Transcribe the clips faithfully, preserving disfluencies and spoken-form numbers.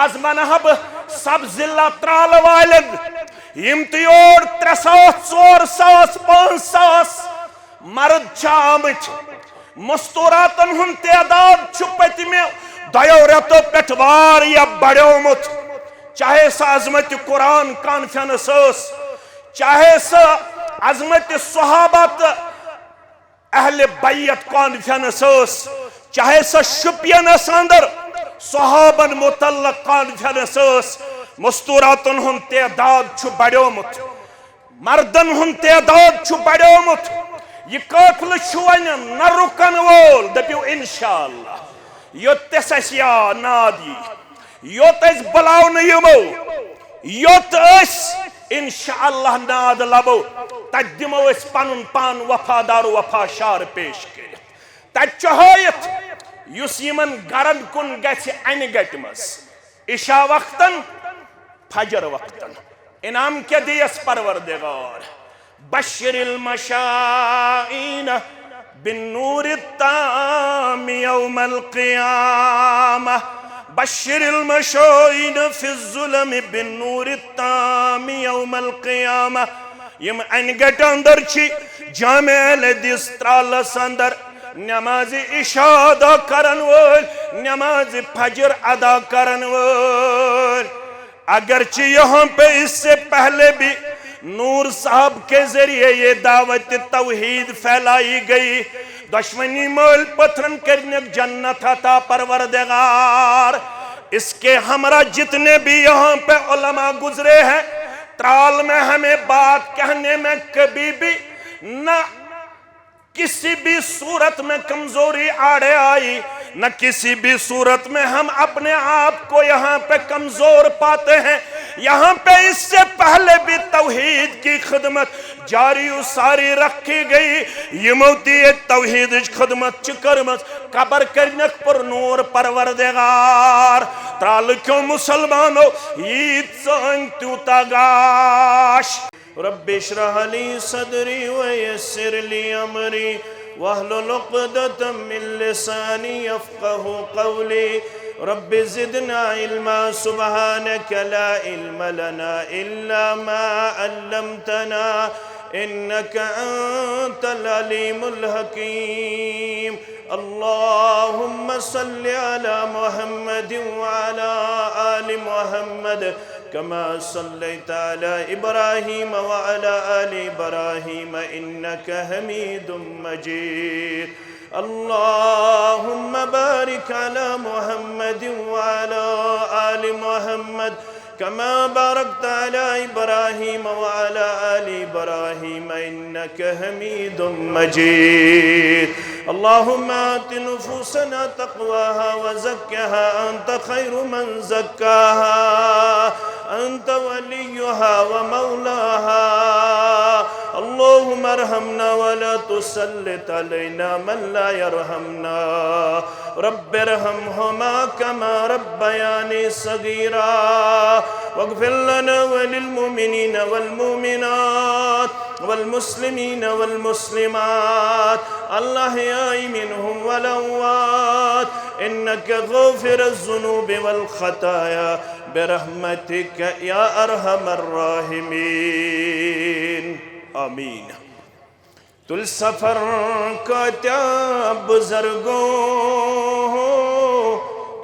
از ونہٕ ہا بہٕ سب ضلع ترالہٕ والٮ۪ن، یِم تہِ یور ترٛےٚ ساس، ژور ساس، پانٛژھ ساس مرد چھِ آمٕتۍ۔ مستوراتن ہُنٛد تعداد چھُ پٔتمہِ دۄیو رٮ۪تو پٮ۪ٹھ واریاہ بڑیومُت۔ چاہے سۄ عظمت قرآن کانفرنس ٲس، چاہے سۄ عظمت صحابہ تہٕ اہل بیت کانفرنس ٲس، چاہے سۄ شُپینس اندر صحابن متعلق کانفرنس ٲس، مستوراتن ہُنٛد تعداد چھُ بڑیومُت، مردن ہُنٛد تعداد چھُ بڑیومُت۔ یہِ قٲفلہٕ چھُ وۄنۍ نہ رُکن وول، دٔپِو انشاءاللہ۔ یوٚت تہِ اَسہِ یا ناد یی، یوٚت أسۍ بُلاونہٕ یِمو، یوٚت أسۍ انشاءاللہ ناد لبو، تتہِ دِمو أسۍ پنُن پان وفادار و وفا شعار پیش کٔرِتھ۔ تتہِ چھُ ہٲیِتھ، یُس یِمن گرن کُن گژھِ انہِ گٹہِ منٛز عشاء وقتن، فجر وقتن۔ انعام کیا دیس پروردگار؟ بشر المشائین بالنور التام یوم القیامہ۔ بشر المشائین فی الظلم بالنور التام یوم القیامہ۔ یِم انہِ گٹہِ اندر چھِ جامع اہل حدیث ترالس اندر نماز عشاء ادا کرن وٲلۍ، نماز فجر ادا کرن وٲلۍ۔ اگرچہ یہاں پہ اس سے پہلے بھی نور صاحب کے ذریعے یہ دعوت توحید پھیلائی گئی، دشمنی مول پتھرن کرنک جنت عطا پروردگار۔ اس کے ہمراہ جتنے بھی یہاں پہ علماء گزرے ہیں، ترال میں ہمیں بات کہنے میں کبھی بھی نہ کسی بھی صورت میں کمزوری آڑے آئی، نہ کسی بھی صورت میں ہم اپنے آپ کو یہاں پہ کمزور پاتے ہیں۔ یہاں پہ اس سے پہلے بھی توحید کی خدمت جاری و ساری رکھی گئی۔ یِمو تہِ ییٚتہِ توحیدٕچ خدمت چھِ کٔرمٕژ، قبر کٔرنکھ پر نور پروردگار۔ ترالہٕ کیو مسلمانو، ییٖژ ژٲنۍ تیوٗتاہ گاش۔ رب اشرح لي صدري ويسر لي أمري واحلل عقدة من لساني يفقهوا قولي. رب زدنا علما. سبحانك لا علم لنا إلا ما علمتنا إنك أنت العليم الحكيم. اللهم صل على محمد وعلى آل محمد كما صليت على إبراهيم وعلى آل إبراهيم إنك حميد مجيد. اللهم بارك على محمد وعلى آل محمد كما باركت على إبراهيم وعلى آل إبراهيم إنك حميد مجيد. اللهم آت نفوسنا تقواها وزكها أنت خير من زكاها أنت وليها ومولاها. اللهم ارحمنا ولا تسلط علينا من لا يرحمنا. رب ارحمهما كما ربياني صغيرا. واغفر لنا وللمؤمنين والمؤمنات والمسلمين والمسلمات الأحياء منهم والأموات إنك غافر الذنوب والخطايا برحمتك يا أرحم الراحمين. آمين. تُل سفر کٲتیٛاہ بُزرگو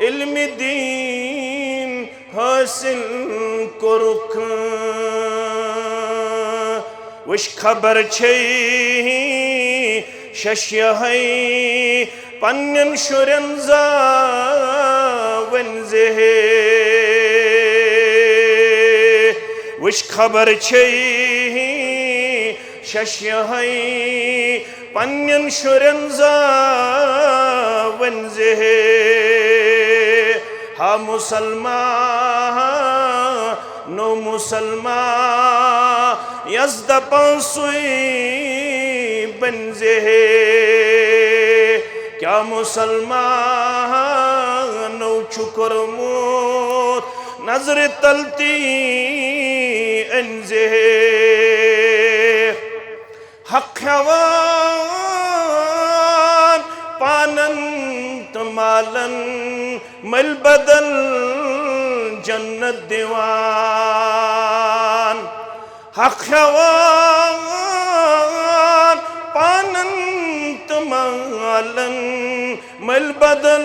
علم دین حٲصِل کوٚرُکھ۔ وٕچھ خبر چھے شش یہے پننٮ۪ن شُرٮ۪ن زاوٕنۍ زِ ہے۔ وٕچھ خبر چھے شش یہے پننٮ۪ن شُرٮ۪ن زاوٕنۍ زِ ہے۔ ہا مسلمان، نو مسلمان یس دپان سُے بن زِ ہے۔ کیا مسلمانو چھُ کوٚرمُت نظرِ تل تی أنۍ زِ ہے؟ حق ہٮ۪وان پانن تہٕ مالن مٔلۍ بدل جنت دِوان۔ حق ہٮ۪وان پانن تہٕ مالن، مٔلۍ بدل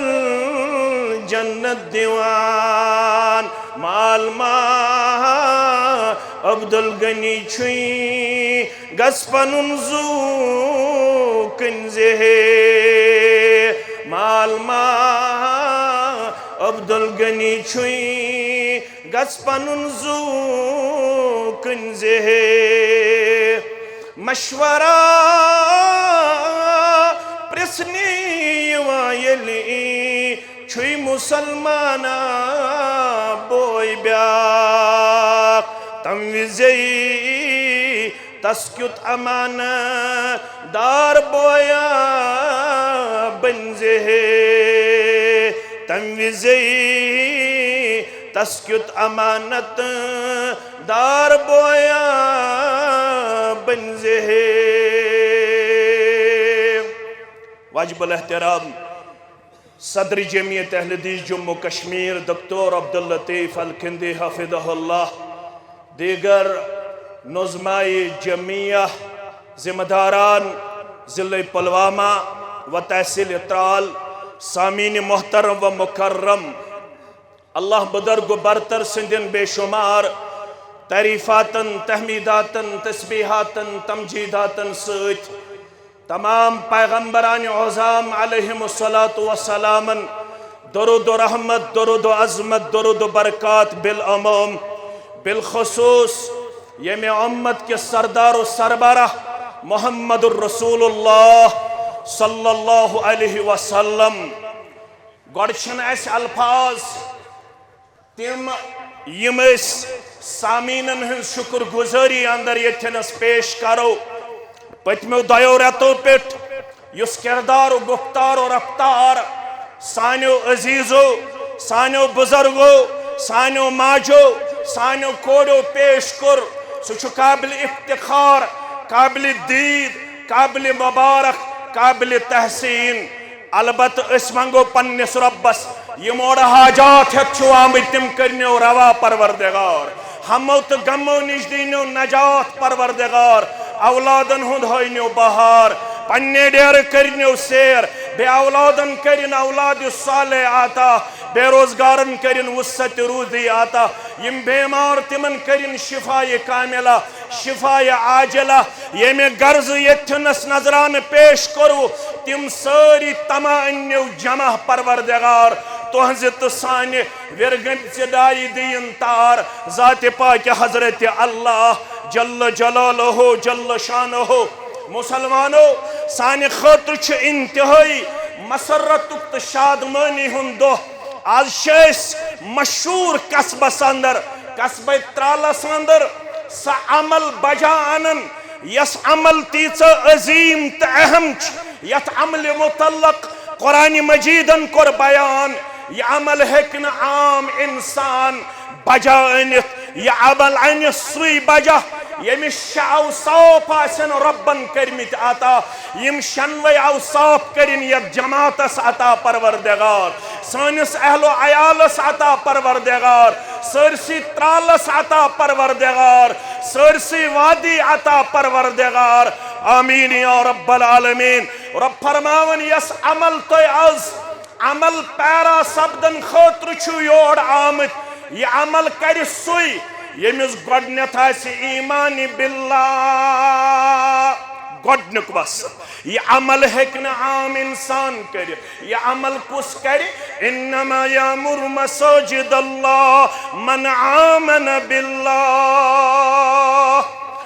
جنت دِوان۔ مال ما عبدالغنی چھُے، گژھ پنُن زُو کٕنۍ زِ ہے۔ مال ما عبدالغنی چھُے، گژھ پنُن زُو کٕنۍ زِ ہے۔ مشورہ پرژھنہِ یِوان ییٚلہِ، چھُے مُسلمانا بوے بیاکھ۔ تَمہِ وِزے تس کیُتھ امانت دار بویا بنزِ ہے۔ تَمہِ وِزے تس کیُتھ امانت دار بویا بنزِ ہے۔ واجب الاحترام صدر جمعیت اہل حدیث جموں کشمیر دکتور عبداللطیف الکندی حفظہ اللہ، دیگر نظمائے جمعیہ، ذمہ داران ضلع پلوامہ و تحصیل ترال، سامعین محترم و مکرم، اللہ بزرگ و برتر سندین بے شمار تعریفاتن، تحمیداتن، تسبیحاتن، تمجیداتن سۭتۍ تمام پیغمبران عظام علیہم الصلوۃ والسلامن درود و رحمت، درود و عظمت، درود و برکات بالعموم، بالخصوص ییٚمہِ امت کِس سردار و سربراہ محمد الرسول اللہ صلی اللہ علیہ وسلم۔ گۄڈٕ چھِنہٕ اَسہِ الفاظ تِم، یِم أسۍ سامعیٖنن ہٕنٛز شُکر گُزٲری اندر ییٚتھٮ۪نس پیش کرو۔ پٔتمیو دۄیو رٮ۪تو پٮ۪ٹھ یُس کردار و گفتار و رفتار سانیو عزیزو، سانیو بزرگو، سانیو ماجو، سانیو کوریو پیش کوٚر، سُہ چھُ قابل افتخار، قابل دید، قابل مبارک، قابل تحسین۔ البتہ أسۍ منگو پننِس رۄبس، یِم اورٕ حاجات ہٮ۪تھ چھِو آمٕتۍ، تِم کٔرنیو روا پروردگار۔ ہمو تہٕ غمو نِش دیٖنیو نجات پروردگار۔ اولادن ہُنٛد ہٲینیو بہار، پننہِ ڈیرٕ کٔرنیو سیر، بے اولادن کٔرِن اولاد صالح عطا، بے روزگارن کٔرِن وسعت روزی عطا، یِم بیمار تِمن کٔرِن شفایہِ کاملہ، شفایہِ عاجلہ۔ ییٚمہِ غرضہٕ ییٚتھٮ۪نس نذرانہٕ پیش کوٚروٕ، تِم سٲری تما أنِو جمع پروردگار، تُہنٛزِ تہٕ سانہِ وِرگٔمژِ ڈایہِ دِیِن تار ذاتِ پاکہِ حضرتِ اللہ جل جلالہ جل شانہ۔ مسلمانو، سانہِ خٲطرٕ چھُ انتہٲئی مسرتُک تہٕ شادمٲنی ہُنٛد دۄہ۔ آز چھِ أسۍ مشہوٗر قصبس اندر، قصبے ترالس اندر سۄ عمل بجا انان، یۄس عمل تیٖژاہ عظیٖم تہٕ اہم چھِ، یتھ عملہِ متعلق قرآن مجیدن کوٚر بیان۔ یہِ عمل ہیٚکہِ نہٕ عام انسان بجا أنِتھ، یہِ عمل انہِ سُے بجا ییٚمِس شےٚ اوصاف آسن رۄبن کٔرمٕتۍ عطا۔ یِم شٮ۪نوَے اوصاف کٔرِن یتھ جماعتس عطا پروردگار، سٲنِس اہل و عیالس عطا پروردگار، سٲرسٕے ترالس عطا پروردگار، سٲرسٕے وادی عطا پروردگار۔ آمین یا رب العالمین۔ رب فرماوان، یۄس عمل تۄہہِ از عمل پیرا سپدن خٲطرٕ چھِو یور آمٕتۍ، یہِ عمل کرِ سُے ییٚمِس گۄڈٕنٮ۪تھ آسہِ ایمان باللہ۔ گۄڈٕنیُک وصف، یہِ عمل ہیٚکہِ نہٕ عام انسان کٔرِتھ۔ یہِ عمل کُس کرِ؟ انما یامر مساجد اللہ من آمن باللہ۔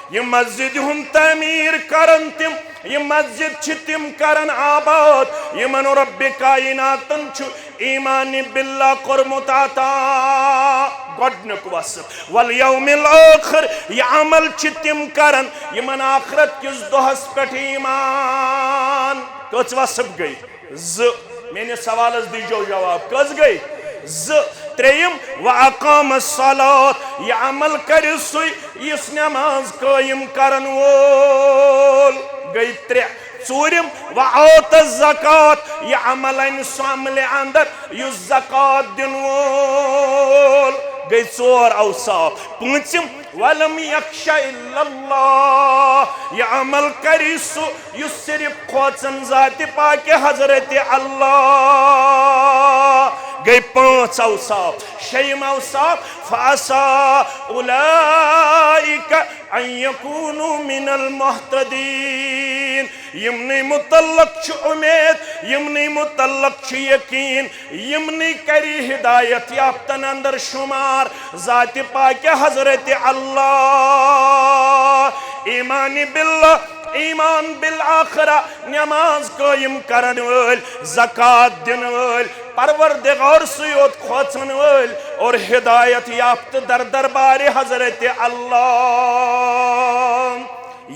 یہِ مسجد ہُنٛد تعمیٖر کرن تِم، یہِ مسجد چھِ تِم کران آباد، یِمن رۄبِ کائناتن چھُ ایمان باللہ کوٚرمُت عطا۔ گۄڈٕنیُک وصف، والیوم الآخر، یہِ عمل چھِ تِم کران، یِمن آخرت کِس دۄہس پٮ۪ٹھ ایمان۔ کٔژ وصف گٔے؟ زٕ۔ میٲنِس سوالس دیٖزیو جواب، کٔژ گٔے؟ زٕ۔ ترٛیٚیِم، واقام الصلاۃ، یہِ عمل کرِ سُے یُس نماز قٲیِم کرن وول۔ گٔے ترٛےٚ۔ ژوٗرِم، وآت الزکات، یہِ عمل انہِ سُہ عملہِ اندر یُس زکات دِنہٕ وول۔ گٔے ژور اوصاف۔ پوٗنٛژِم، ولم یخش الا اللہ، یہِ عمل کری سُہ یُس صرف کھوژن ذاتِ پاکہِ حضرت اللہ۔ گٔے پانٛژھ اوصاف۔ شیٚیِم اوصاف، فعسیٰ اولئک ان یکونوا من المہتدین۔ یِمنٕے متعلق چھُ اُمید، یِمنٕے متعلق چھُ یقین، یِمنٕے کری ہدایت یافتن اندر شمار۔ ذاتِ پاکہِ حضرت اللہ، ایمان باللہ، ایمان بالآخرہ، نماز قٲیِم کرن وٲلۍ، زکوٰۃ دِنہٕ وٲلۍ، پروردگار سٕے یوت کھوژن وٲلۍ اور ہدایت یافتہٕ در دربارِ حضرت اللہ۔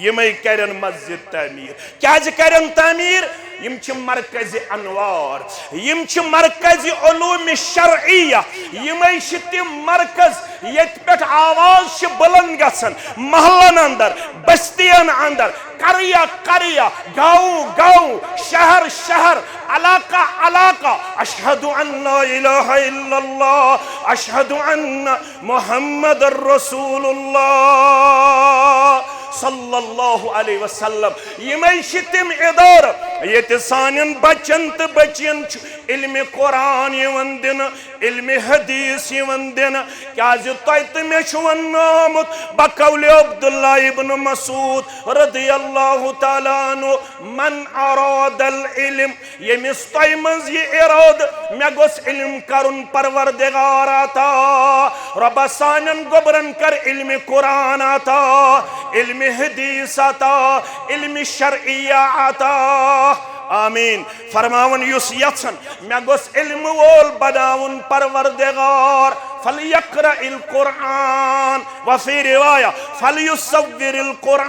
یِمے کرن مسجد تعمیٖر۔ کیازِ کرن تعمیٖر؟ یِم چھِ مرکزِ انوار، یِم چھِ مرکزِ علومِ شرعیہ، یِمے چھِ تِم مرکز ییٚتہِ پٮ۪ٹھ آواز چھِ بلند گژھان، محلن اندر، بستین اندر، قریہ قریہ، گاؤں گاؤں، شہر شہر، علاقہ علاقہ، اشہد ان لا الہ الا اللہ، اشہد ان محمد رسول اللہ صلی اللہ علیہ وسلم۔ یِمے چھِ تِم ادارٕ ییٚتہِ سانٮ۪ن بچن تہٕ بچین چھُ علمِ قرآن یِوان دِنہٕ، علمِ حدیث یِوان دِنہٕ۔ کیازِ تۄہہِ تہٕ مےٚ چھُ وننہٕ آمُت بقولِ عبداللہ ابن مسعود رضی اللہ تعالیٰ عنہ، من اراد العلم، ییٚمِس تۄہہِ منٛز یہِ ارادٕ، مےٚ گوٚژھ علم کرُن پروردگار عطا، رۄبہ سانٮ۪ن گوٚبرن کر علمِ قرآن عطا، علمِ حدیث عطا، علمِ شرعیہ عطا۔ آمین۔ فرماوان یُس یژھن مےٚ گوٚژھ علم وول بناوُن پروردگار، فلیقرأ القرآن، وفی روایہ، فلیصور القرآن۔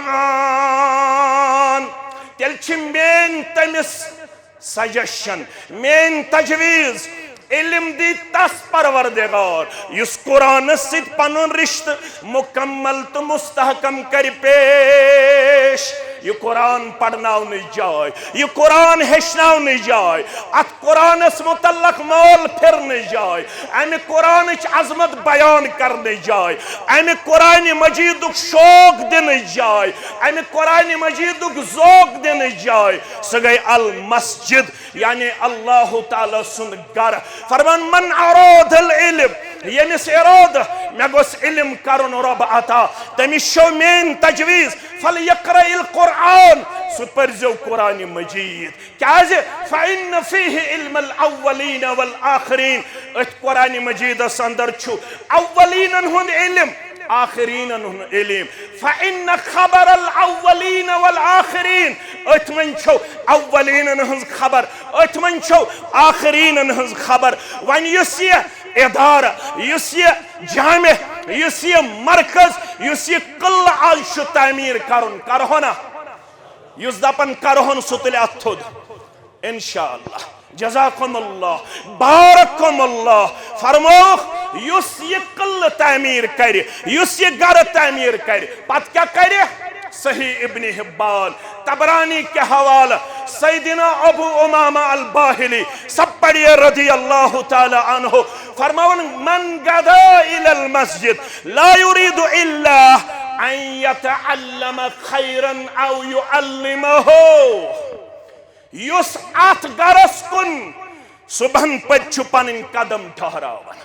تیٚلہِ چھِ میٲنۍ تٔمِس سجیشن، میٲنۍ تجویز، علم دی تس پروردگار یُس قرآنس سۭتۍ پنُن رشتہٕ مکمل تہٕ مستحکم کرِ پیش۔ یہِ قرآن پرناونٕچ جاے، یہِ قرآن ہیٚچھناونٕچ جاے، اتھ قرآنس متعلق مول پھرنٕچ جاے، امہِ قرآنٕچ عظمت بیان کرنٕچ جاے، امہِ قرآن مجیدُک شوق دِنٕچ جاے، امہِ قرآن مجیدُک ذوق دِنٕچ جاے، سۄ گٔے المسجد، یعنی اللہ تعالیٰ سُنٛد گرٕ۔ فرمان، من اراد العلم، ییٚمِس ارادٕ مےٚ گوٚژھ علم کرُن رۄب عطا، تٔمِس چھو میٲنۍ تجویز، فلیقرأ القرآن، سُہ پٔرزیو قرآن مجید۔ کیازِ؟ فإن فیہ علم الاولین والآخرین، أتھۍ قرآن مجیدس اندر چھُ اولینن ہُنٛد علم، آخرینن ہُنٛد علم۔ فإن خبر الاولین والآخرین، أتھۍ منٛز چھو اولینن ہٕنٛز خبر، أتھۍ منٛز چھو آخرینن ہٕنٛز خبر۔ وۄنۍ یُس یہِ ادارٕ، یُس یہِ جامع، یُس یہِ مرکز، یُس یہِ قلعہ آز چھُ تعمیٖر کرُن، کرہو نا؟ یُس دپان کرہون سُہ تُلہِ اتھ تھوٚد۔ انشاءاللہ۔ جزاکم اللہ، بارکم اللہ۔ فرمووُکھ، یُس یہِ قلعہ تعمیٖر کرِ، یُس یہِ گرٕ تعمیٖر کرِ، پتہٕ کیٛاہ کرِ؟ صحیح ابن حبان، طبرانی کے حوالہ، سیدنا ابو امامہ الباہلی، سب پڑھیے رضی اللہ تعالیٰ عنہ، فرماون، من غدا الی المسجد لا یرید الا ان یتعلم خیرا او یعلمہ۔ یُس اتھ گرس کُن صبحن پتۍ چھُ پنٕنۍ قدم ٹھہراوان،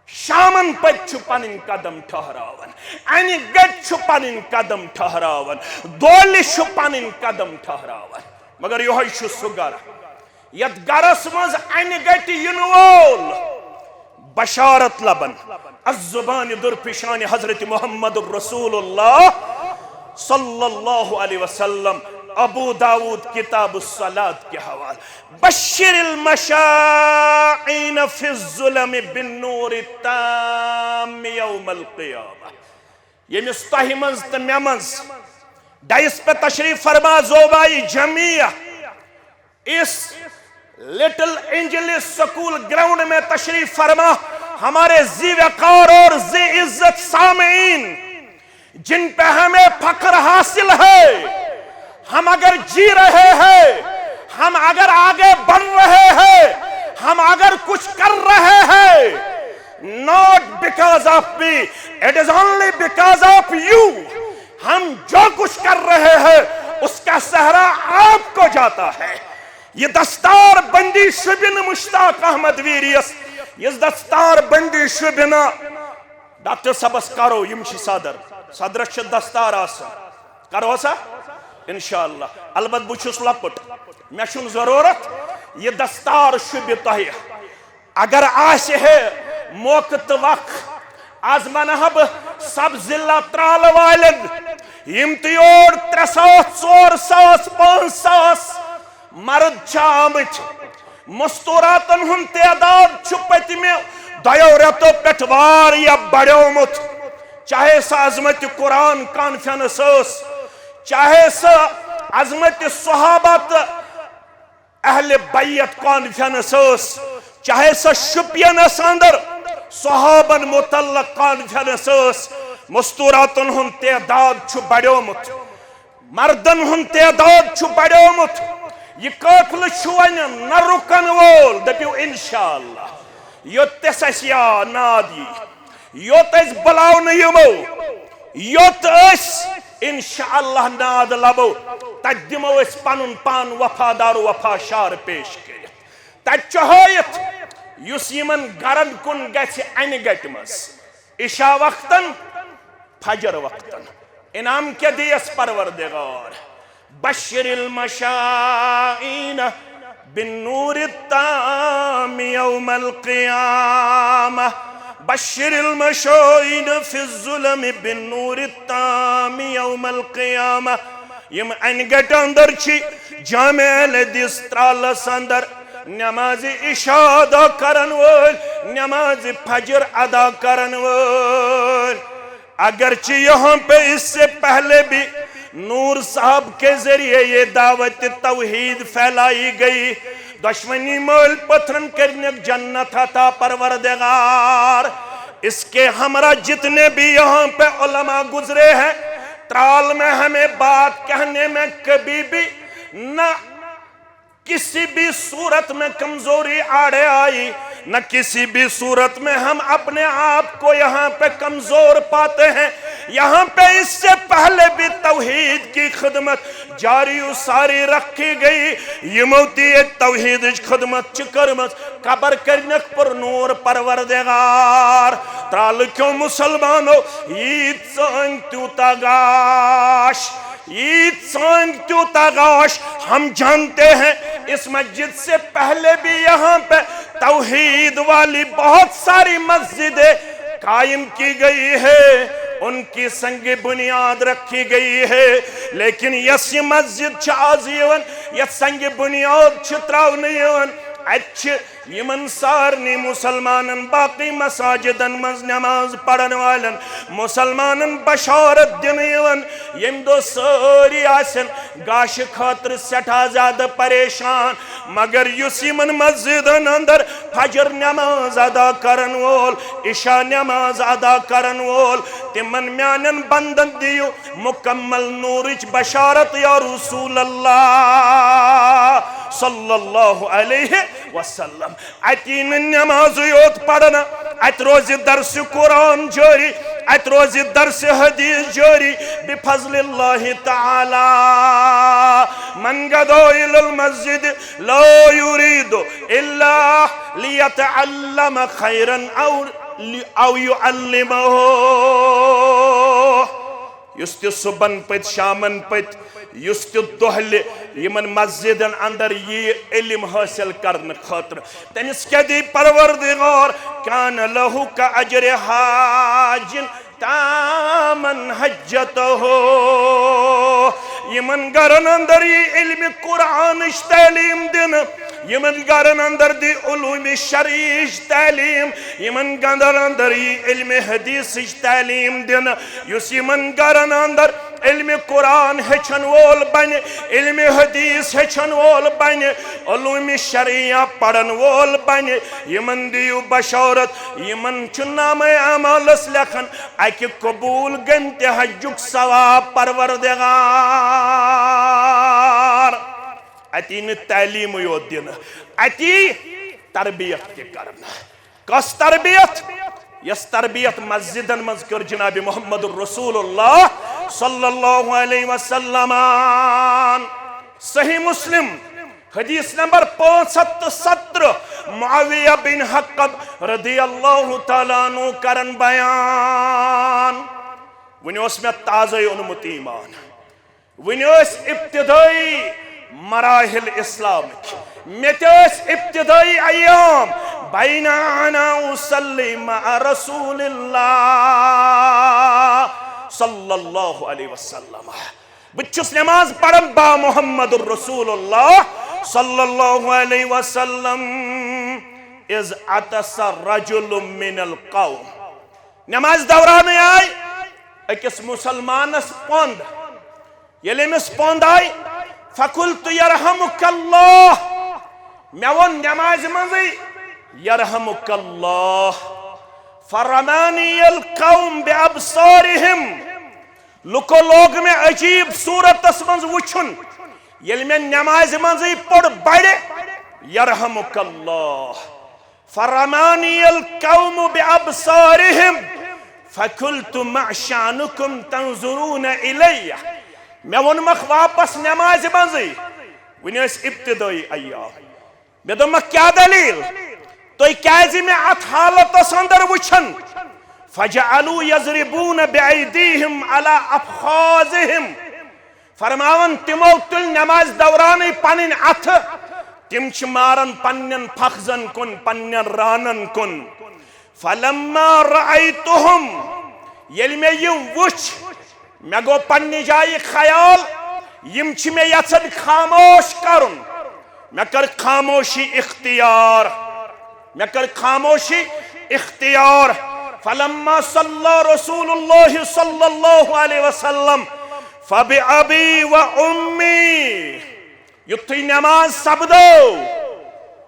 شامن پتۍ چھُ پنٕنۍ قدم ٹھہراوان، انہِ گٹۍ چھُ پنٕنۍ قدم ٹھہراوان، دولہِ چھُ پنٕنۍ قدم ٹھہراوان۔ مگر یِہوٚے چھُ سُہ گرٕ یتھ گرس منٛز انہِ گٹہِ یِنہٕ وول بشارت لبن۔ از زبان درپیشان حضرت محمد رسول اللہ صلی اللہ علیہ وسلم، ابو داود کتاب الصلاۃ کے حوالے، بشر المشائین فی الظلم بالنور التام یوم القیامہ۔ ییٚمِس تۄہہِ منٛز تہٕ مےٚ منٛز ڈائس پہ تشریف فرما زوبائی جمعیہ us little Angeles school ground میں تشریف فرما، ہمارے ذی وقار اور ذی عزت سامعین، جن پہ ہمیں فخر حاصل ہے، ہم اگر جی رہے ہیں، ہم اگر آگے بڑھ رہے ہیں، ہم اگر کچھ کر رہے ہیں، Not because of me, it is only because of you. ہم جو کچھ کر رہے ہیں، اس کا سہرا آپ کو جاتا ہے. یہ دستار بندی شبن مشتاق احمد ویریس، یہ دستار بندی شبن ڈاکٹر صٲبس کرو، یم چھ صدر، صدرس چھ دستار آسان، کرو سا؟ انشاءاللہ. البتہ بہٕ چھُس لۄکُٹ، مےٚ چھُنہٕ ضروٗرت، یہِ دستار شوٗبہِ تۄہہِ. اگر آسہِ ہے موقعہٕ تہٕ وق، از ونہٕ ہا بہٕ سب ضلع ترالہٕ والٮ۪ن، یم تہِ یور ترٛےٚ ساس، ژور ساس، پانٛژھ ساس مرد چھِ آمٕتۍ. مستوراتن ہُنٛد تعداد چھُ پٔتمہِ دۄیو رٮ۪تو پٮ۪ٹھ واریاہ بڑیومُت۔ چاہے سۄ عظمت قرآن کانفرنس ٲس، چاہے سۄ عظمت صحابہ تہٕ اہل بیت کانفرنس ٲس، چاہے سۄ شُپینس اندر صحابن متعلق کانفرنس ٲس، مستوراتن ہُنٛد تعداد چھُ بڑیومُت۔ مردن ہُنٛد تعداد چھُ بڑیومُت۔ یہِ قٲفلہٕ چھُ وۄنۍ نہ رُکن وول۔ دٔپِو انشاءاللہ۔ یوٚت تہِ اَسہِ یا ناد یی، یوٚت أسۍ بُلاونہٕ یِمو، یوٚت أسۍ انشاءاللہ ناد لبو، تتہِ دِمو أسۍ پنُن پان وفادار و وفا شعار پیش کٔرِتھ۔ تتہِ چھُ ہٲیِتھ یُس یِمن گرن کُن گژھِ انہِ گٹہِ منٛز۔ عشاء وقتن، فجر وقتن۔ انعام کیا دیس پروردگار؟ بشر المشائین بالنور التام یوم القیامہ۔ بشر المشائین فی الظلم بالنور التام یوم القیامہ۔ یم انہِ گٹہِ اندر چھ جامع اہل حدیث ترالس اندر نماز عشاء ادا کرن وٲلۍ، نماز فجر ادا کرن وٲلۍ۔ اگرچہ یہاں پہ اس سے پہلے بھی نور صاحب کے ذریعے یہ دعوت توحید پھیلائی گئی، دشمنی مول پتھرن کرنک جنت عطا پروردگار۔ اس کے ہمراہ جتنے بھی یہاں پہ علماء گزرے ہیں، ترال میں ہمیں بات کہنے میں کبھی بھی نہ کسی بھی صورت میں کمزوری آڑے آئی، نہ کسی بھی صورت میں ہم اپنے آپ کو یہاں پہ کمزور پاتے ہیں۔ یہاں پہ اس سے پہلے بھی توحید کی خدمت جاری و ساری رکھی گئی۔ یمو تہِ توحید خدمت چھ کٔرمٕژ، قبر کرنک پر نور پروردگار۔ ترال کیوں مسلمانو، عید سنگ تیوتا گاش، عید سنگ تیوتا گاش۔ ہم جانتے ہیں اس مسجد سے پہلے بھی یہاں پہ توحید والی بہت ساری مسجدیں قائم کی گئی ہے، ان کی سنگ بنیاد رکھی گئی ہے، لیکن یس یہ مسجد چھ آز یوان، یس سنگ بنیاد چھ تراونہٕ یوان، اتہِ چھ یمن سارنی مسلمانن، باقی مساجدن منز نماز پرن والن مسلمانن بشارت دنہٕ یوان، یمہ دۄہ سٲری آسن گاشہِ خٲطرٕ سٮ۪ٹھاہ زیادٕ پریشان، مگر یُس یمن مسجدن اندر فجر نماز ادا کرن وول، عشاء نماز ادا کرن وول، تمن میانن بندن دیو مکمل نورچ بشارت یا رسول اللہ صلی اللہ علیہ وسلم۔ اتی نہٕ نماز یوت پرنہٕ، اتہِ روزِ درس قرآن جٲری، اتہِ روزِ درس حدیث جٲری بفضل اللہ تعالی۔ من غدا الی المسجد لا یرید الا لیتعلم خیرا او، او یعلمہ۔ یُس تہِ صبحن پٔتۍ، شامن پٔتۍ، یُس تہِ دۄہلہِ یِمن مسجدن اندر ییہِ علم حٲصِل کرنہٕ خٲطرٕ، تٔمِس کیٛاہ دِیہِ پروردگار؟ کان لہ کا اجر حاجن تامن حجتہ۔ یِمن گرن اندر ییہِ علم قرآنٕچ تعلیٖم دِنہٕ، یِمن گرن اندر دِیہِ علوم شرعیچ تعلیٖم، یِمن گرن اندر ییہِ علم حدیثٕچ تعلیٖم دِنہٕ، یُس یِمن گرن اندر علم قرآن ہیٚچھن وول بنہِ، علم حدیث ہیٚچھن وول بنہِ، علوم شرعیہ پرن وول بنہِ، یِمن دِیِو بشارت، یِمن چھُ نامہ اعمالس لیکھن اکہِ قبول گٔمتہِ حجُک ثواب پروردگار۔ اتی نہٕ تعلیٖمٕے یوت دِنہٕ، اتی تربیت تہِ کرنہٕ۔ کس تربیت؟ یس تربیت مسجدن منٛز کٔر جناب محمد رسول اللہ صلی اللہ علیہ وسلم۔ صحیح مسلم، حدیث نمبر پانٛژھ ہتھ تہٕ ستترٕہ۔ معاویہ بن حکم رضی اللہ تعالیٰ عنہ کرن بیان۔ وۄنۍ اوس مےٚ تازے اوٚنمُت ایمان، وۄنۍ ٲسۍ ابتدٲئی مراحل اسلامٕکۍ، مےٚ تہِ ٲسۍ ابتدٲئی ایام۔ بین انا اصلی مع رسول اللہ صلی اللہ علیہ وسلم، بہٕ تہِ چھُس نماز پران با محمد رسول اللہ صلی اللہ علیہ وسلم۔ اذ عطس رجل من القوم، نماز دورانٕے آے أکِس مسلمانس پۄند۔ ییٚلہِ أمِس پۄند آے، فقلت یرحمک اللہ، مےٚ ووٚن نمازِ منٛزٕے یرحمک اللہ۔ فرمانی القوم بابصارہم، لُکو لوگ مےٚ عجیب صورتس منٛز وٕچھُن۔ ییٚلہِ مےٚ نمازِ منٛزٕے پوٚر بڑِ یرحمک اللہ، فرمانی القوم بابصارہم، فقلت ما شانکم تنظرون الی۔ مےٚ ووٚنمکھ واپس نمازِ منٛزٕے، وۄنۍ ٲسۍ ابتدٲئی ایام۔ مےٚ دوٚپمکھ، کیٛاہ دٔلیٖل؟ تُہۍ کیٛازِ مےٚ اتھ حالتس اندر وٕچھان؟ فجعلوا یضربون بأیدیہم علی افخاذہم۔ فرماوان، تِمو تُلۍ نمازِ دورانٕے پنٕنۍ اتھٕ، تِم چھِ ماران پننٮ۪ن فخذن کُن، پننٮ۪ن رانن کُن۔ فلما رأیتہم، ییٚلہِ مےٚ یِم وٕچھ، مےٚ گوٚو پننہِ جایہِ خیال، یِم چھِ مےٚ یژھان خاموش کرُن۔ مےٚ کٔر خاموشی اختیار، مےٚ کٔر خاموشی اختیار۔ فلما صلی رسول اللہ صلی اللہ علیہ وسلم فبأبی و امی، یُتھُے نماز سپدٲو،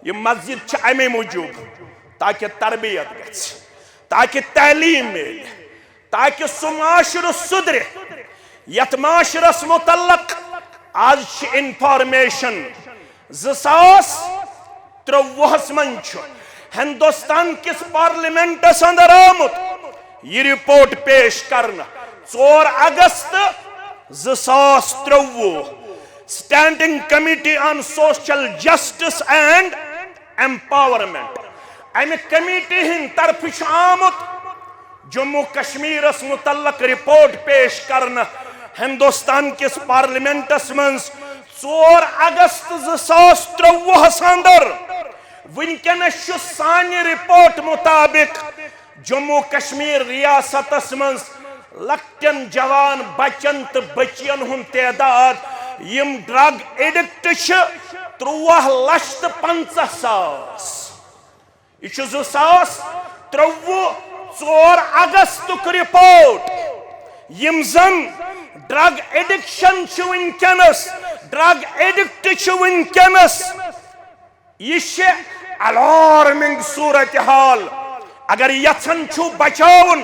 یہِ مسجد چھِ اَمے موٗجوٗب تاکہِ تربیت گژھِ، تاکہِ تعلیٖم میلہِ، تاکہِ سُہ معاشرٕ سُدرِ، یتھ معاشرس متعلق آز چھِ انفارمیشن۔ زٕ ساس ترٛۆوُہس منٛز چھُ ہندوستان کِس پارلیمنٹس اندر آمُت یہِ رپورٹ پیش کرنہٕ، ژور اگست زٕ ساس ترٛۆوُہ، Standing Committee on Social Justice and Empowerment، امہِ کمیٹی ہٕنٛدِ طرفہٕ چھُ آمُت جموں کشمیرس متعلق رپورٹ پیش کرنہٕ۔ ہندوستان کِس پارلیمنٹس منٛز ژور اگست زٕ ساس ترٛۆوُہس اندر۔ وٕنکیٚنس چھُ سانہِ رپورٹ مطابق جموں کشمیر ریاستس منٛز لۄکٹٮ۪ن جوان بچن تہٕ بچین ہُنٛد تعداد، یِم ڈرگ ایڈکٹ چھِ، ترٛۆوُہ لچھ تہٕ پنٛژاہ ساس۔ یہِ چھُ زٕ ساس ترٛۆوُہ ژور اگستُک رپورٹ۔ یِم زن ڈرگ ایڈکشن چھِ وٕنکیٚنس، ڈرگ ایڈکٹ چھِ وٕنکیٚنس۔ یہِ چھِ الارمنگ صورتحال۔ اگر یژھان چھِو بچاوُن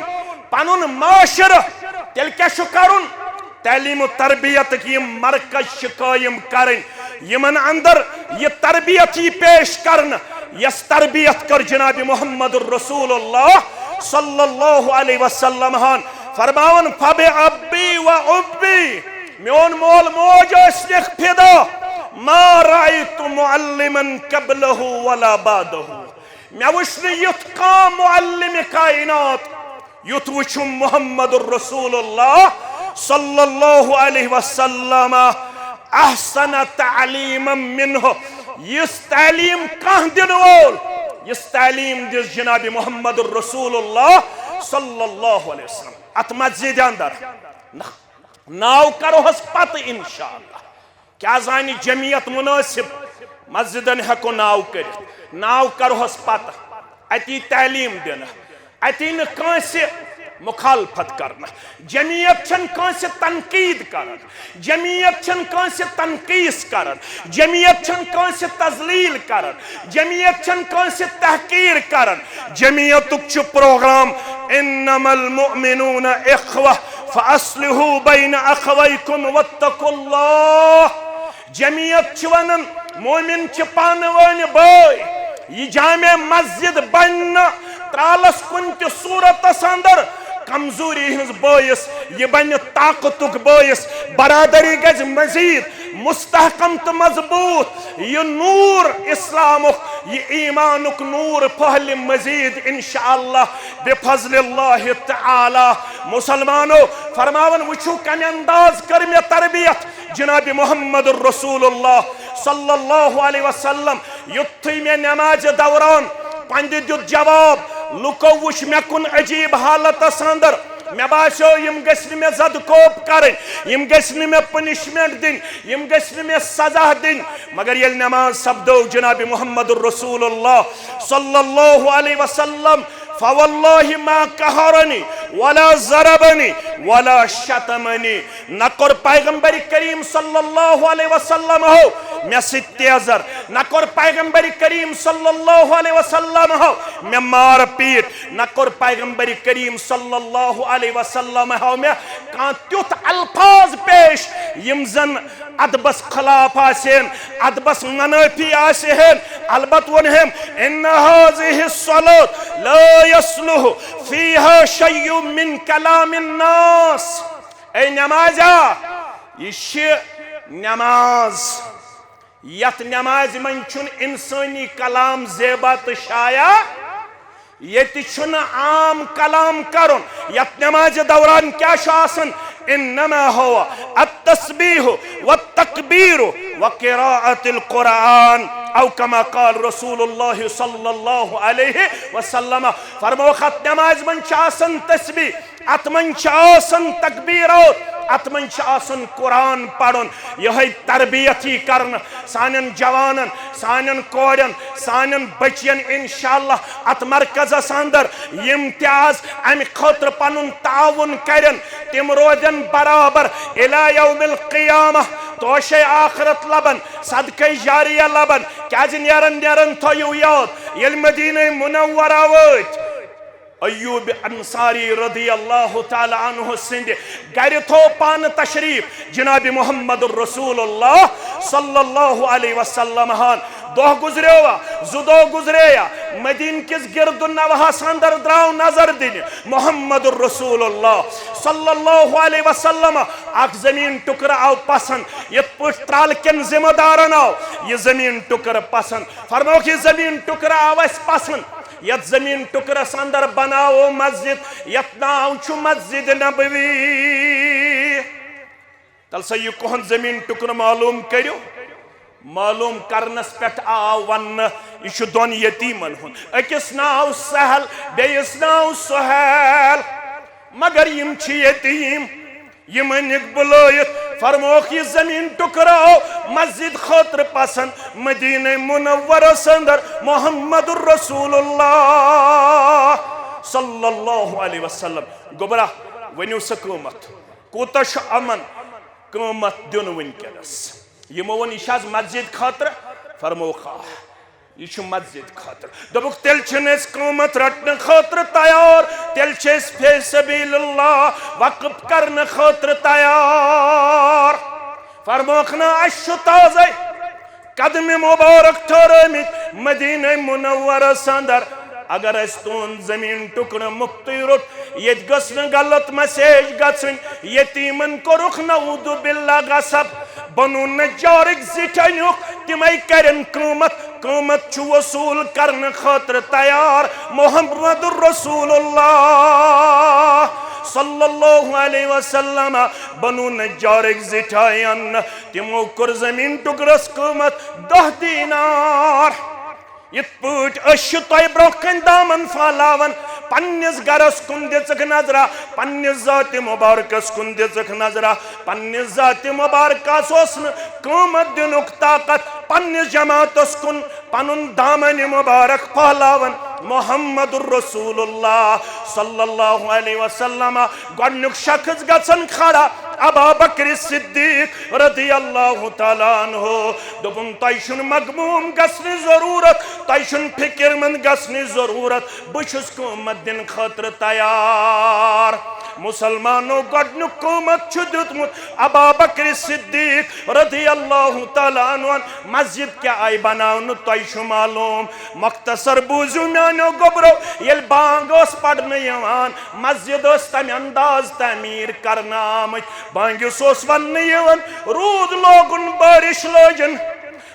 پنُن معاشرٕ، تیٚلہِ کیٛاہ چھُ کرُن؟ تعلیم و تربیتٕکۍ یِم مرکز چھِ قٲیِم کرٕنۍ، یِمن اندر یہِ تربیت یی پیش کرنہٕ، یۄس تربیت کٔر جناب محمد رسول اللہ صلی اللہ علیہ وسلم ہن۔ فرماوان، فبأبی و امی، میون مول موج ٲسۍ نکھ فدا، ما رأیت معلما قبلہ ولا بعدہ، مےٚ وٕچھ نہٕ یُتھ کانٛہہ معلم کائنات یُتھ وٕچھُم محمد رسول اللہ صلی اللہ علیہ وسلم احسن تعلیما منہ، یِژھ تعلیٖم کانٛہہ دِنہٕ وول، یِژھ تعلیٖم دِژ جناب محمد رسول اللہ صلی اللہ علیہ وسلم۔ اتھ مسجد اندر ناو کرو حظ پتہٕ انشاءاللہ۔ کیٛاہ زانہِ جمعیت مناسب مسجدن ہٮ۪کو ناو کٔرِتھ، ناو کرہوس پتہٕ۔ اتی تعلیٖم دِنہٕ، اتی نہٕ کٲنٛسہِ مخالفت کرنہٕ۔ جمعیت چھَنہٕ کٲنٛسہِ تنقید کران، جمعیت چھَنہٕ کٲنٛسہِ تنقیٖص کران، جمعیت چھَنہٕ کٲنٛسہِ تذلیل کران، جمعیت چھَنہٕ کٲنٛسہِ تحقیر کران۔ جمعیتُک چھُ پروگرام، انما المؤمنون اخوہ فاصلحوا بین اخویکم واتقوا اللہ۔ جمعیت چھِ ونان، مومن چھِ پانہٕ وٲنۍ بٲے۔ یہِ جامع مسجد بنہِ نہٕ ترالس کُنہِ تہِ صورتس اندر کمزوری ہٕنٛز بٲعث، یہِ بنہِ طاقتُک بٲعث، برادری گژھِ مزید مستحکم تہٕ مضبوط۔ یہِ نور اسلامُک، یہِ ایمانُک نور پھہلہِ مزید انشاءاللہ بفضل اللہ تعالی۔ مسلمانو، فرماوان، وٕچھِو کمہِ انداز کٔر مےٚ تربیت جناب محمد رسول اللہ صلی اللہ علیہ وسلم۔ یُتھُے مےٚ نمازِ دوران پنٛدِ دیُت جواب، لُکو وُچھ مےٚ کُن عجیب حالتس اندر۔ مےٚ باسیو، یِم گٔژھۍ نہٕ مےٚ زدٕ کوپ کرٕنۍ، یِم گٔژھۍ نہٕ مےٚ punishment دِنۍ، یِم گٔژھۍ نہٕ مےٚ سزا دِنۍ۔ مگر ییٚلہِ نماز سپدٲو جناب محمد رسول اللہ صلی اللہ علیہ وسلم، فواللہ ما قہرنی ولا ضربنی ولا شتمنی۔ نہ کوٚر پیغمبر کریم صلی اللہ علیہ وسلم ہو مےٚ سۭتۍ تیزر، نہ کوٚر پیغمبر کریم صلی اللہ علیہ وسلم ہو مےٚ مار پیٹ، نہ کوٚر پیغمبر کریم صلی اللہ علیہ وسلم ہو مےٚ کانٛہہ تیُتھ الفاظ پیش یِم زن ادبس خلاف آسہِ ہن، ادبس منافی آسہِ ہن۔ البتہ ووٚن ہم، ان هذه الصلاة لا يصلح فيها شيء من كلام الناس۔ اے نمازیا، یہِ چھِ نماز، یتھ نمازِ منٛز چھُنہٕ انسٲنی کلام زیبا تہٕ شایع، ییٚتہِ چھُنہٕ عام کلام کرُن۔ یتھ نمازِ دوران کیٛاہ چھُ آسان؟ انما هو التسبیح والتکبیر وقراءة القرآن، او کما قال رسول اللہ صلی اللہ علیہ وسلم۔ فرمووُکھ، اتھ نمازِ منٛز چھُ آسان تسبیح، اتھ منٛز چھِ آسان تکبیرات، اتھ منٛز چھِ آسان قرآن پرُن۔ یِہوٚے تربیت یی کرنہٕ سانٮ۪ن جوانن، سانٮ۪ن کورٮ۪ن، سانٮ۪ن بچین۔ انشاءاللہ اتھ مرکزس اندر یِم تہِ از امہِ خٲطرٕ پنُن تعاون کرن، تِم روزن برابر الی یوم القیامہ، توشے آخرت لبن، صدقے جاریہ لبن۔ کیازِ نیرن نیرن تھٲیِو یاد، ییٚلہِ مدینہ منورہ وٲتۍ، ایوب انصاری رضی اللہ تعالی عنہ سٕنٛدِ گرِ تھوو پانہٕ تشریف جناب محمد رسول اللہ صلی اللہ علیہ وسلم ہن۔ دۄہ گُزریوا، زٕ دۄہ گُزرییا، مدینہ کِس گرد و نواحس اندر درٛاو نظر دِنہِ محمد رسول اللہ صلی اللہ علیہ وسلم۔ اکھ زمین ٹکرٕ آو پسند، یتھ پٲٹھۍ ترال کٮ۪ن ذمہ دارن آو یہِ زمین ٹکرٕ پسند۔ فرمووُکھ، یہِ زمین ٹکرٕ آو اسہِ پسند، یتھ زمین ٹکرس اندر بناوو مسجد، یتھ ناو چھُ مسجد نبوی۔ تیٚلہِ سا یہِ کُہُنٛد زمین ٹکرٕ معلوم کٔرِو۔ معلوم کرنس پٮ۪ٹھ آو وننہٕ، یہِ چھُ دۄن یتیمن ہُنٛد، أکِس ناو سہل، بیٚیِس ناو سہیل، مگر یِم چھِ یتیٖم۔ یِم أنِکھ بُلٲیِتھ، فرمووُکھ، یہِ زمین ٹکرٕ آو مسجد خٲطرٕ پسند، مدینہ منورس اندر محمد رسول اللہ صلی اللہ علیہ وسلم۔ گوٚبرا، ؤنِو سا قۭمتھ، کوٗتاہ چھُ یِمن قۭمتھ دیُن وٕنکیٚنس؟ یِمو ووٚن، یہِ چھِ از مسجد خٲطرٕ؟ فرمووُکھ، آ۔ یہِ چھُ مسجد خٲطرٕ۔ دوٚپُکھ، تیٚلہِ چھِنہٕ أسۍ قۭمتھ رٹنہٕ خٲطرٕ تیار، تیٚلہِ چھِ أسۍ فی سبیل اللہ وقف کرنہٕ خٲطرٕ تیار۔ فرمووُکھ، نہ، اَسہِ چھُ تازَے قدمِ مبارک ٹھہرٲومٕتۍ مدینہ منورس اندر۔ اگر اَسہِ تُہُنٛد زمین ٹکرٕ مُفتٕے روٚٹ، ییٚتہِ گٔژھ نہٕ غلط message گژھٕنۍ۔ یتیمن کوٚرُکھ نعوذ باللہ غصب۔ بنو نجارٕکۍ زِٹھۍ أنِکھ، تِمے کرن قۭمتھ۔ قۭمتھ چھُ وصوٗل کرنہٕ خٲطرٕ تیار محمد رسول اللہ صلی اللہ علیہ وسلم۔ بنو نجارٕکۍ زِٹھۍ آے اننہٕ، تِمو کوٚر زمین ٹکرس قۭمتھ دہ دینار۔ یِتھ پٲٹھۍ أسۍ چھِ تۄہہِ برونٛہہ کنہِ دامن پھہلاوان، پننِس گرس کُن دِژٕکھ نظرا، پننِس ذاتِ مبارکس کُن دِژٕکھ نظرا۔ پننِس ذاتِ مبارکس اوس نہٕ قۭمتھ دِنُک طاقت، پننِس جماعتس کُن پنُن دامن مبارک پھہلاوان۔ محمد رسول اللہ صلی اللہ علیہ وسلم، گۄڈنیُک شخص گژھان کھڑا، ابا بکر صدیق رضی اللہ تعالیٰ عنہ۔ دوٚپُن، تۄہہِ چھُنہٕ مغموم گژھنٕچ ضروٗرت، تۄہہِ چھُنہٕ فِکر مند گژھنٕچ ضروٗرت، بہٕ چھُس قۭمتھ دِنہٕ خٲطرٕ تیار۔ مسلمانو، گۄڈنیُک قۭمت چھُ دیُتمُت ابا بکر صدیق رضی اللہ تعالیٰ عنہ۔ مسجد کیٛاہ آیہِ بناونہٕ، تۄہہِ چھُ معلوم۔ مختصر بوٗزِو میٛانیو گوٚبرو، ییٚلہِ بانگ ٲس پرنہٕ یِوان، مسجد ٲس تَمہِ انداز تعمیٖر کرنہٕ آمٕتۍ۔ بانگہِ اوس وننہٕ یِوان، روٗد لوگُن، بٲرِش لٲجِن،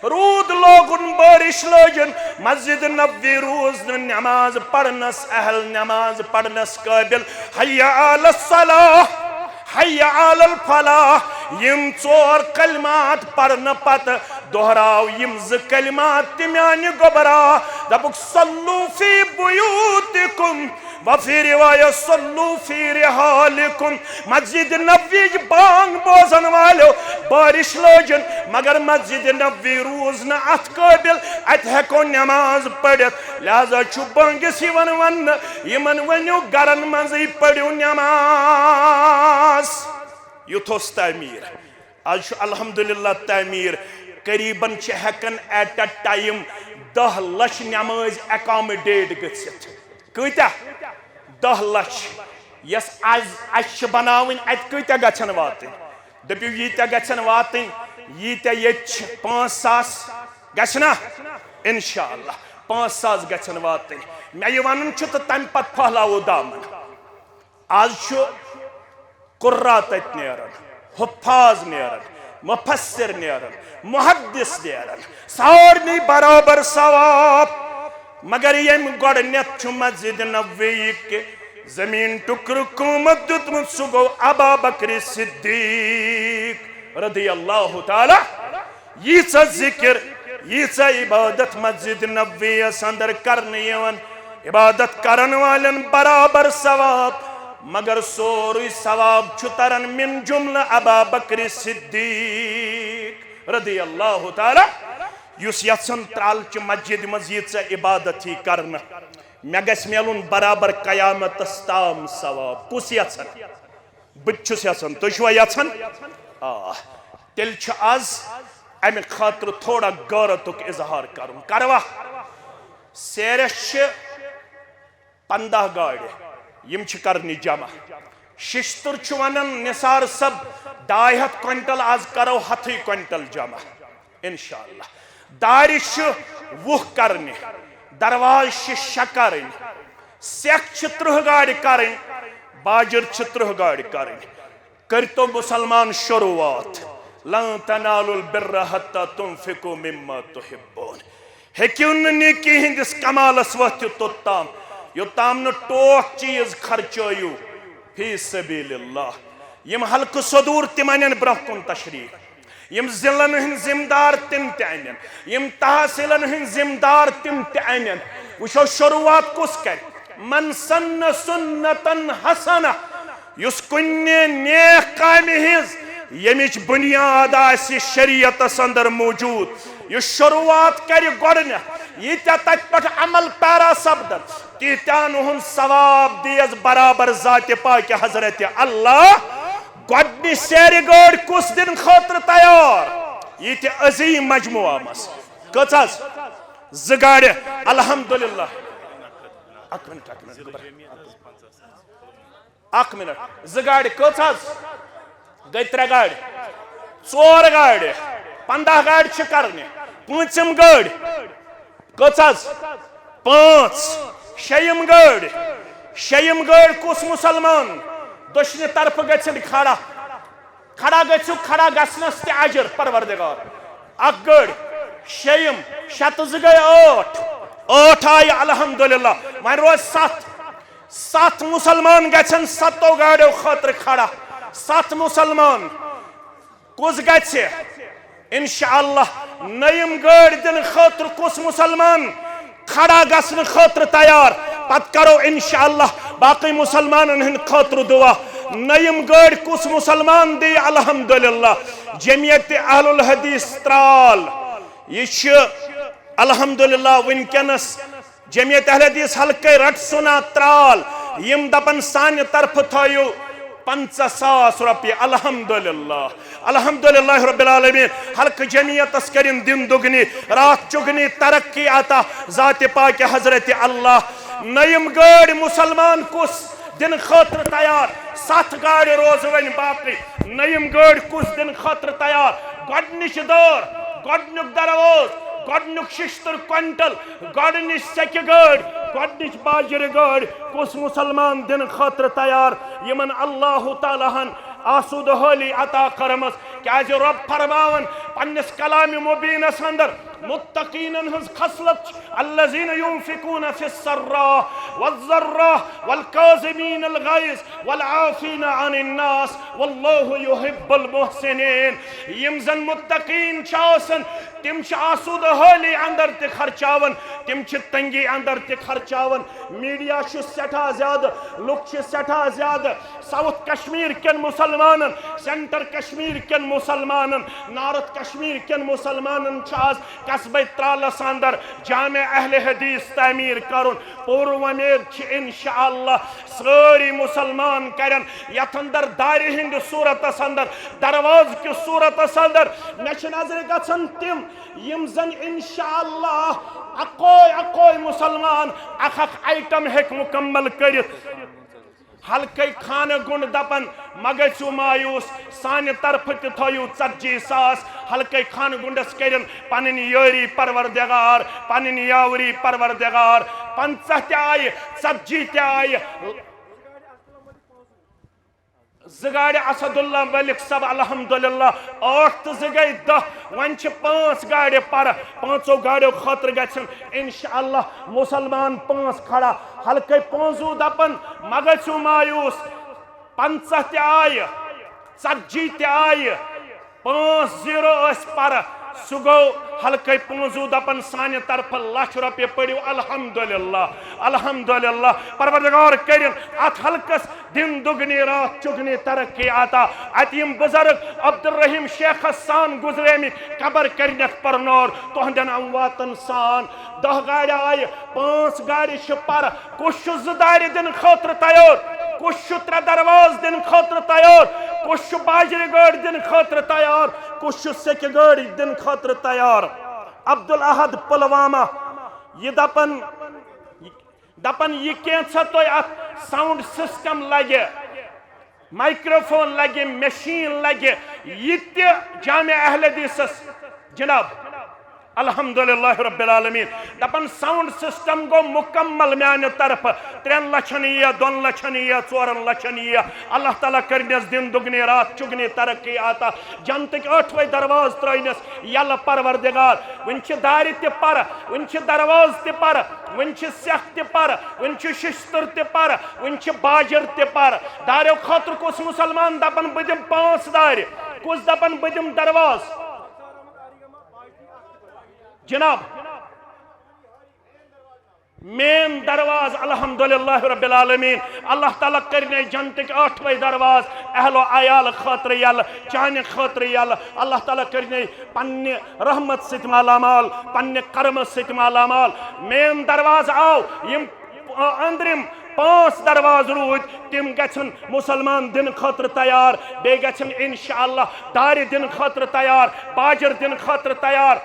روٗد لوگُن، بٲرِش لٲجِن، مسجد نبوی روٗز نہٕ نماز پرنس اہل، نماز پرنس قٲبل۔ حی علی الصلاح، حی علی الفلاح۔ یِم ژور کلمات پرنہٕ پتہٕ دۄہراو یِم زٕ کلمات تہِ میانہِ گوٚبرا۔ دپُکھ، صلوا فی بیوتکم، وفی روایت صلوا فی رحالکم۔ مسجد نبوی بانگ بوزن والو، بارش لٲجن، مگر مسجد نبوی روٗز نہٕ اتھ قٲبل، اتہِ ہیکو نماز پٔرِتھ۔ لہذا چھُ بٲنگِس یِوان وننہٕ، یِمن ؤنِو گرن منٛزٕے پٔرِو نماز۔ یُتھ اوس تعمیٖر۔ از چھُ الحمدللہ تعمیٖر۔ قریباً چھِ ہیکان at a time دَہ لچھ نمٲزۍ accommodate گٔژھِتھ۔ کۭتیاہ؟ دَہ لچھ۔ یۄس از اسہِ چھِ بناوٕنۍ، اتہِ کۭتیاہ گژھن واتٕنۍ؟ دٔپِو، ییٖتیاہ گژھن واتٕنۍ، ییٖتیاہ ییٚتہِ چھِ۔ پانٛژھ ساس گژھِ نا؟ انشاءاللہ پانٛژھ ساس گژھن واتٕنۍ۔ مےٚ یہِ ونُن چھُ تہٕ تمہِ پتہٕ پھٔہلاوو دامن۔ از چھُ قُرّا تتہِ نیران، حُفّاظ نیران، مُفَسِّر نیران، مُحَدِّث نیران، سارنٕے برابر ثواب۔ مگر ییٚمۍ گۄڈٕنیتھ چھُ مسجد نبوی کہِ زمین ٹُکرٕ قۭمت دیُتمُت، سُہ گوٚو ابا بکر صدیق رضی اللہ تعالیٰ۔ ییٖژاہ ذکر، ییٖژاہ عبادت مسجد نبویس اندر کرنہٕ یِوان، عبادت کرن والٮ۪ن برابر ثواب، مگر سورُے ثواب چھُ تران من جملہ ابا بکر صدیق رضی اللہ تعالیٰ، یُس یژھان ترٛالچہِ مسجد منٛز ییٖژاہ عبادت یی کرنہٕ، مےٚ گژھِ میلُن برابر قیامتس تام ثواب۔ کُس یژھان؟ بہٕ تہِ چھُس یژھان، تُہۍ چھِوا یژھان؟ آ۔ تیٚلہِ چھُ از امہِ خٲطرٕ تھوڑا غٲرتُک اظہار کرُن۔ کروا؟ سیرس چھِ پنٛداہ گاڑِ، یِم چھِ کرنہِ جمع۔ ششتُر چھُ ونان، نثار صٲب، ڈاے ہتھ کوینٹل، از کرو ہتھٕے کوینٹل جمع۔ انشاءاللہ۔ دارِ چھِ وُہ کرنہِ، دروازٕ چھِ شےٚ کرٕنۍ، سیٚکھ چھِ ترٕٛہ گاڑِ کرٕنۍ، باجر چھِ ترٕٛہ گاڑِ کرٕنۍ۔ کٔرۍتو مسلمان شروعات۔ لن تنالوا البر حتى تنفقوا مما تحبون۔ ہیٚکِو نہٕ نیکی ہٕنٛدِس کمالس وٲتِتھ توٚتام، یوٚتام نہٕ ٹوٹھ چیٖز خرچٲیِو فی سبیل اللہ۔ یِم حلقہٕ صدور تِم انن برونٛہہ کُن تشریف۔ یِم ضلعن ہٕنٛدۍ ذمہٕ دار تِم تہِ انن، یِم تحصیلن ہٕنٛدۍ ذمہٕ دار تِم تہِ انن۔ وٕچھو شروعات کُس کرِ؟ من سن سنتن حسنہ، یُس کُنہِ نیک کامہِ ہٕنٛز ییٚمِچ بُنیاد آسہِ شریعتس اندر موجود، یُس شروعات کرِ گۄڈٕنیتھ، ییٖتیٛاہ تتہِ پٮ۪ٹھ عمل پیرا سپدن، تیٖتیٛاہن ہُنٛد ثواب دیس برابر ذاتِ پاکہِ حضرت اللہ۔ گۄڈٕنِچ سیرِ گٲڑۍ کُس دِنہٕ خٲطرٕ تیار؟ ییٚتہِ عظیٖم مجموعہ منٛز کٔژ حظ؟ زٕ گاڑِ۔ الحمدللہ۔ اکھ منٹ، اکھ منٹ، گوٚبر۔ اکھ منٹ۔ زٕ گاڑِ کٔژ حظ؟ گٔے ترٛےٚ گاڑِ، ژور گاڑِ، پنٛداہ گاڑِ چھِ کرنہِ۔ پوٗنٛژِم گٲڑۍ کٔژ حظ؟ پانٛژھ۔ شیٚیِم گٲڑۍ، شیٚیِم گٲڑۍ کُس مسلمان؟ دٔچھنہِ طرفہٕ گژھن کھڑا۔ کھڑا گژھِو، کھڑا گژھنس تہِ اجر پروردگار۔ اکھ گٲڑۍ، شیٚیِم، شےٚ تہٕ زٕ گٔے ٲٹھ۔ ٲٹھ آیہِ الحمدللہ۔ وۄنۍ روزِ ستھ۔ ستھ مسلمان گژھن ستو گاڑیو خٲطرٕ کھڑا۔ ستھ مسلمان۔ کُس گژھِ؟ انشاءاللہ نٔیِم گٲڑۍ دِنہٕ خٲطرٕ کُس مسلمان کھڑا گژھنہٕ خٲطرٕ تیار؟ پتہٕ کرو انشاءاللہ باقٕے مسلمانن ہٕنٛدِ خٲطرٕ دعا۔ نٔیِم گٲڑۍ کُس مسلمان دی؟ الحمدللہ، جمعیت اہل الحدیث ترال۔ یہِ چھِ الحمدللہ وٕنکیٚنس جمعیت اہل حدیث حلقہٕ رٹسونا ترال، یِم دپن سانہِ طرفہٕ تھٲیِو پنژاہ ساس رۄپیہِ۔ الحمدللہ، الحمدللہ رب العالمین۔ حلقہٕ جمعیتس کٔرِن دِن دُگنی راتھ چُگنی ترقی عطا ذاتِ پاکہِ حضرت اللہ۔ نٔیِم گٲڑۍ مسلمان کُس دِنہٕ خٲطرٕ تیار۔ ستھ گاڑِ روزٕ وۄنۍ باقٕے۔ نٔیِم گٲڑۍ کُس دِنہٕ خٲطرٕ تیار؟ گۄڈٕنِچ دٲر، گۄڈٕنیُک دروازٕ، گۄڈٕنیُک ششتٕر کوینٹل، گۄڈٕنِچ سیٚکہِ گٲڑۍ، گۄڈٕنِچ باجرِ گٲڑۍ کُس مُسلمان دِنہٕ خٲطرٕ تیار؟ یِمن اللہ تعالیٰ ہن آسوٗدٕ حٲلی عطا کٔرمٕژ، کیازِ رۄب فرماوان پننِس کلامِ مُبیٖنس اندر، متقیٖنن ہٕنٛز خصلت چھِ، الذین ينفقون في السراء والضراء والكاظمين الغيظ والعافين عن الناس والله يحب المحسنين۔ یِم زن متقیٖن چھِ آسان، تِم چھِ آسوٗدٕ حٲلی اندر تہِ خرچاوان، تِم چھِ تنگی اندر تہِ خرچاوان۔ میڈیا چھُ سٮ۪ٹھاہ زیادٕ، لُکھ چھِ سٮ۪ٹھاہ زیادٕ۔ ساؤتھ کشمیر کٮ۪ن مُسلمانن، سینٹر کشمیر کٮ۪ن مُسلمانن، نارتھ کشمیر کٮ۪ن مُسلمانن چھُ آز قصبے ترالس اندر جامع اہل حدیث تعمیٖر کرُن۔ پوٗرٕ وۄمید چھِ انشاءاللہ سٲری مُسلمان کرن یتھ اندر دارِ ہٕنٛدِ صورتس اندر، دروازٕ کِس صورتس اندر۔ مےٚ چھِ نظرِ گژھان تِم، یِم زن انشاءاللہ اکوے اکوے مُسلمان اکھ اکھ آیٹم ہیٚکہِ مُکمل کٔرِتھ۔ حلقے خانہ گنڈ دپن، مہ گژھِو مایوس، سانہِ طرفہٕ تہِ تھٲیِو ژتجی ساس۔ حلقے خانہ گنڈس کٔرِن پنٕنۍ یٲری پروردگار، پنٕنۍ یاوری پروردگار۔ پنژاہ تہِ آیہِ، ژتجی تہِ آیہِ۔ زٕ گاڑِ اسد اللہ ملک صٲب، الحمدللہ، ٲٹھ تہٕ زٕ گٔے دَہ، وۄنۍ چھِ پانٛژھ گاڑِ پرٕ، پانٛژو گاڑیو خٲطرٕ گژھن انشاءاللہ مُسلمان پانٛژھ کھڑا۔ حلقے پونزو دپن، مہ گژھِو مایوس، پنژاہ تہِ آیہِ، ژتجی تہِ آیہِ، پانٛژھ زیٖرو ٲسۍ پرٕ، سُہ گوٚو۔ حلقے پونزو دپن، سانہِ طرفہٕ لچھ رۄپیہِ پٔرِو، الحمدللہ، الحمدللہ۔ پروردگار کٔرِن اتھ حلقس دِن دُگنی راتھ چُگنی ترقی عطا۔ اتہِ یِم بُزرگ عبدالرحیم شیخس سان گُزریمٕتۍ، قبر کٔرنکھ پرنور تُہنٛدٮ۪ن امواتن سان۔ دَہ گاڑِ آیہِ، پانٛژھ گاڑِ چھِ پرٕ۔ کُس چھُ زٕ دارِ دِنہٕ خٲطرٕ تیار؟ کُس چھُ ترٛےٚ دروازٕ دِنہٕ خٲطرٕ تیار؟ کُس چھُ باجرِ گٲڑۍ دِنہٕ خٲطرٕ تیار؟ کُس چھُ سیٚکہِ گٲڑۍ دِنہٕ خٲطرٕ تیار؟ عبدالاحد پلوامہ، یہِ دپن، دپان، یہِ کینٛژھا تۄہہِ اتھ ساؤنڈ سسٹم لگہِ، مائیکروفون لگہِ، مشین لگہِ، یہِ تہِ جامع اہل حدیثس، جناب، الحمدللہ رب العالمین۔ دپان، ساؤنڈ سسٹم گوٚو مکمل میانہِ طرفہٕ، ترٛٮ۪ن لچھن یِیہِ، دۄن لچھن یِیہِ، ژورن لچھن یِیہِ۔ اللہ تعالیٰ کٔرنس دِن دُگنی راتھ چُگنی ترقی عطا۔ جنتٕکۍ ٲٹھوے دروازٕ ترٲینس یلہٕ پروردگار۔ وٕنہِ چھِ دارِ تہِ پرٕ، وٕنہِ چھِ دروازٕ تہِ پرٕ، وٕنہِ چھِ سیٚکھ تہِ پرٕ، وٕنہِ چھِ ششتٕر تہِ پرٕ، وٕنہِ چھِ باجر تہِ پرٕ۔ دارٮ۪و خٲطرٕ کُس مُسلمان دپان، بہٕ دِمہٕ پانٛژھ دارِ؟ کُس دپان، بہٕ دِمہٕ دروازٕ؟ جناب، مین دروازٕ، الحمدللہ رب العالمین۔ اللہ تعالیٰ کٔرنَے جنتٕکۍ ٲٹھوَے دروازٕ اہل و عیال خٲطرٕ یَلہٕ، چانہِ خٲطرٕ یَلہٕ۔ اللہ تعالیٰ کٔرنَے پننہِ رحمت سۭتۍ مالامال، پننہِ کرمہٕ سۭتۍ مالامال۔ مین دروازٕ آو، یِم أنٛدرِم پانٛژھ دروازٕ روٗدۍ، تِم گژھن مُسلمان دِنہٕ خٲطرٕ تیار، بیٚیہِ گژھن انشاءاللہ دارِ دِنہٕ خٲطرٕ تیار، باجر دِنہٕ خٲطرٕ تیار۔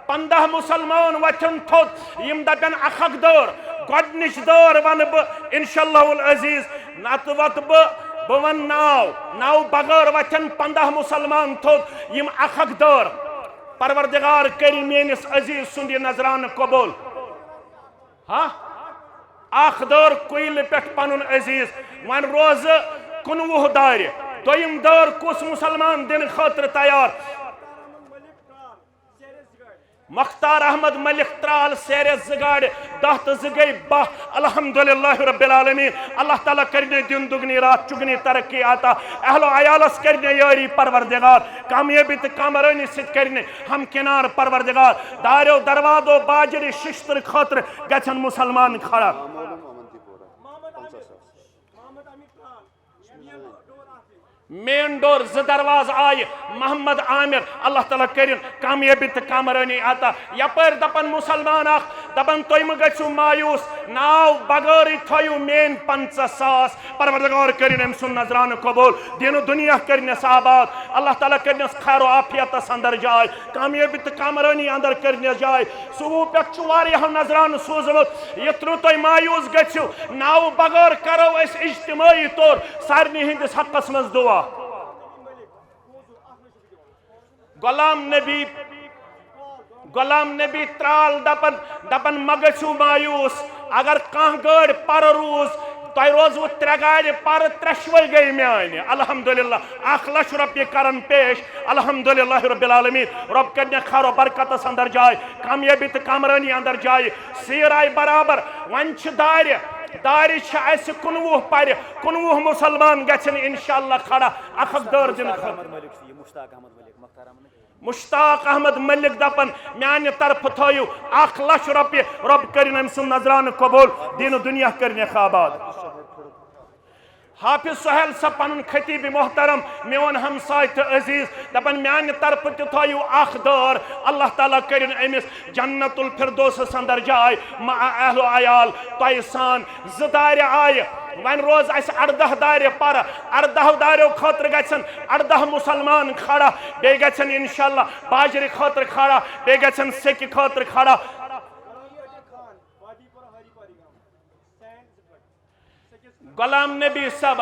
پنٛداہ مُسلمان وۄتھن تھوٚد، یِم دَپن اکھ اکھ دٲر، گۄڈٕنِچ دٲر وَنہٕ بہٕ انشاءاللہ العزیز، نتہٕ وَتہٕ بہٕ، بہٕ وَنہٕ ناو، ناو بغٲر وۄتھن پنٛداہ مُسلمان تھوٚد، یِم اکھ اکھ دٲر۔ پروردگار کٔرِنۍ میٲنِس عزیز سُنٛد یہِ نذرانہٕ قبول۔ ہا؟ اکھ دٲر کویلہٕ پٮ۪ٹھ پنُن عزیز، وۄنۍ روزٕ کُنوُہ دارِ۔ دوٚیِم دٲر کُس مُسلمان دِنہٕ خٲطرٕ تیار؟ مختار احمد ملک ترال سیرِ زٕ گاڑِ، دَہ تہٕ زٕ گٔے باہ۔ الحمدللہ رب العالمین۔ اللہ تعالیٰ کٔرنَے دِن دُگنی راتھ چُگنی ترقی عطا۔ اہل و عیالس کٔرنَے یٲری پروردگار۔ کامیٲبی تہٕ کامرٲنی سۭتۍ کٔرنَے ہمکنار پروردگار۔ دارٮ۪و دروازو باجرِ ششتٕر خٲطرٕ گژھن مُسلمان کھڑا۔ مین ڈور، زٕ دروازٕ آیہِ، محمد عامر، اللہ تعالیٰ کٔرِن کامیٲبی تہٕ کامرٲنی عطا۔ یپٲرۍ دپان مسلمان اکھ، دپان تُہۍ مہٕ گٔژھِو مایوس، ناو بغٲرٕے تھٲیِو میٲنۍ پنژاہ ساس، پروردگار کٔرِن أمۍ سُنٛد نذرانہٕ قبول، دین و دنیا کٔرِنس آباد، اللہ تعالیٰ کٔرِنس خیر و عافیتس اندر جاے، کامیٲبی تہٕ کامرٲنی اندر کٔرِنس جاے۔ صوبو پٮ۪ٹھ چھُ واریاہو نذرانہٕ سوٗزمُت، یتھ نہٕ تُہۍ مایوس گٔژھِو، ناوٕ بغٲر کرو أسۍ اجتمٲعی طور سارنٕے ہٕنٛدِس حقس منٛز دعا۔ غلام نبی، غلام نبی ترال دپان، دپان مہ گٔژھِو مایوس، اگر کانٛہہ گٲڑۍ پرٕ روٗز، تۄہہِ روزوٕ ترٛےٚ گاڑِ پرٕ، ترٛٮ۪شوَے گٔے میٲنہِ۔ الحمدللہ، اکھ لچھ رۄپیہِ کرن پیش، الحمدللہ رب العالمین۔ رب کٔرِنکھ خیر و برکتس اندر جاے، کامیٲبی تہٕ کامرٲنی اندر جاے۔ سیٖر آیہِ برابر، وۄنۍ چھِ دارِ، دارِ چھِ اسہِ کُنوُہ پرِ، کُنوُہ مسلمان گژھن انشاءاللہ کھڑا اکھ اکھ دٲر دِنہٕ خٲطرٕ۔ مشتاق احمد ملک دپان، میانہِ طرفہٕ تھٲیِو اکھ لچھ رۄپیہِ، رۄب کٔرِن أمۍ سُنٛد نذرانہٕ قبول، دین و دنیا کٔرِنکھ آباد۔ حافظ سہیل صٲب، پنُن خطیب محترم، میون ہمساے تہٕ عزیز، دپان میانہِ طرفہٕ تہِ تھٲیِو اکھ دٲر، اللہ تعالیٰ کٔرِن أمِس جنت الفردوسس اندر جاے، مع اہل و عیال، تۄہہِ سان۔ زٕ دارِ آیہِ، وۄنۍ روز اسہِ اردہ دارِ پرٕ، اردہ داریو خٲطرٕ گژھن اردہ مسلمان کھڑا، بیٚیہِ گژھن انشاءاللہ باجرِ خٲطرٕ کھڑا، بیٚیہِ گژھن سیٚکہِ خٲطرٕ کھڑا۔ غلام نبی صٲب،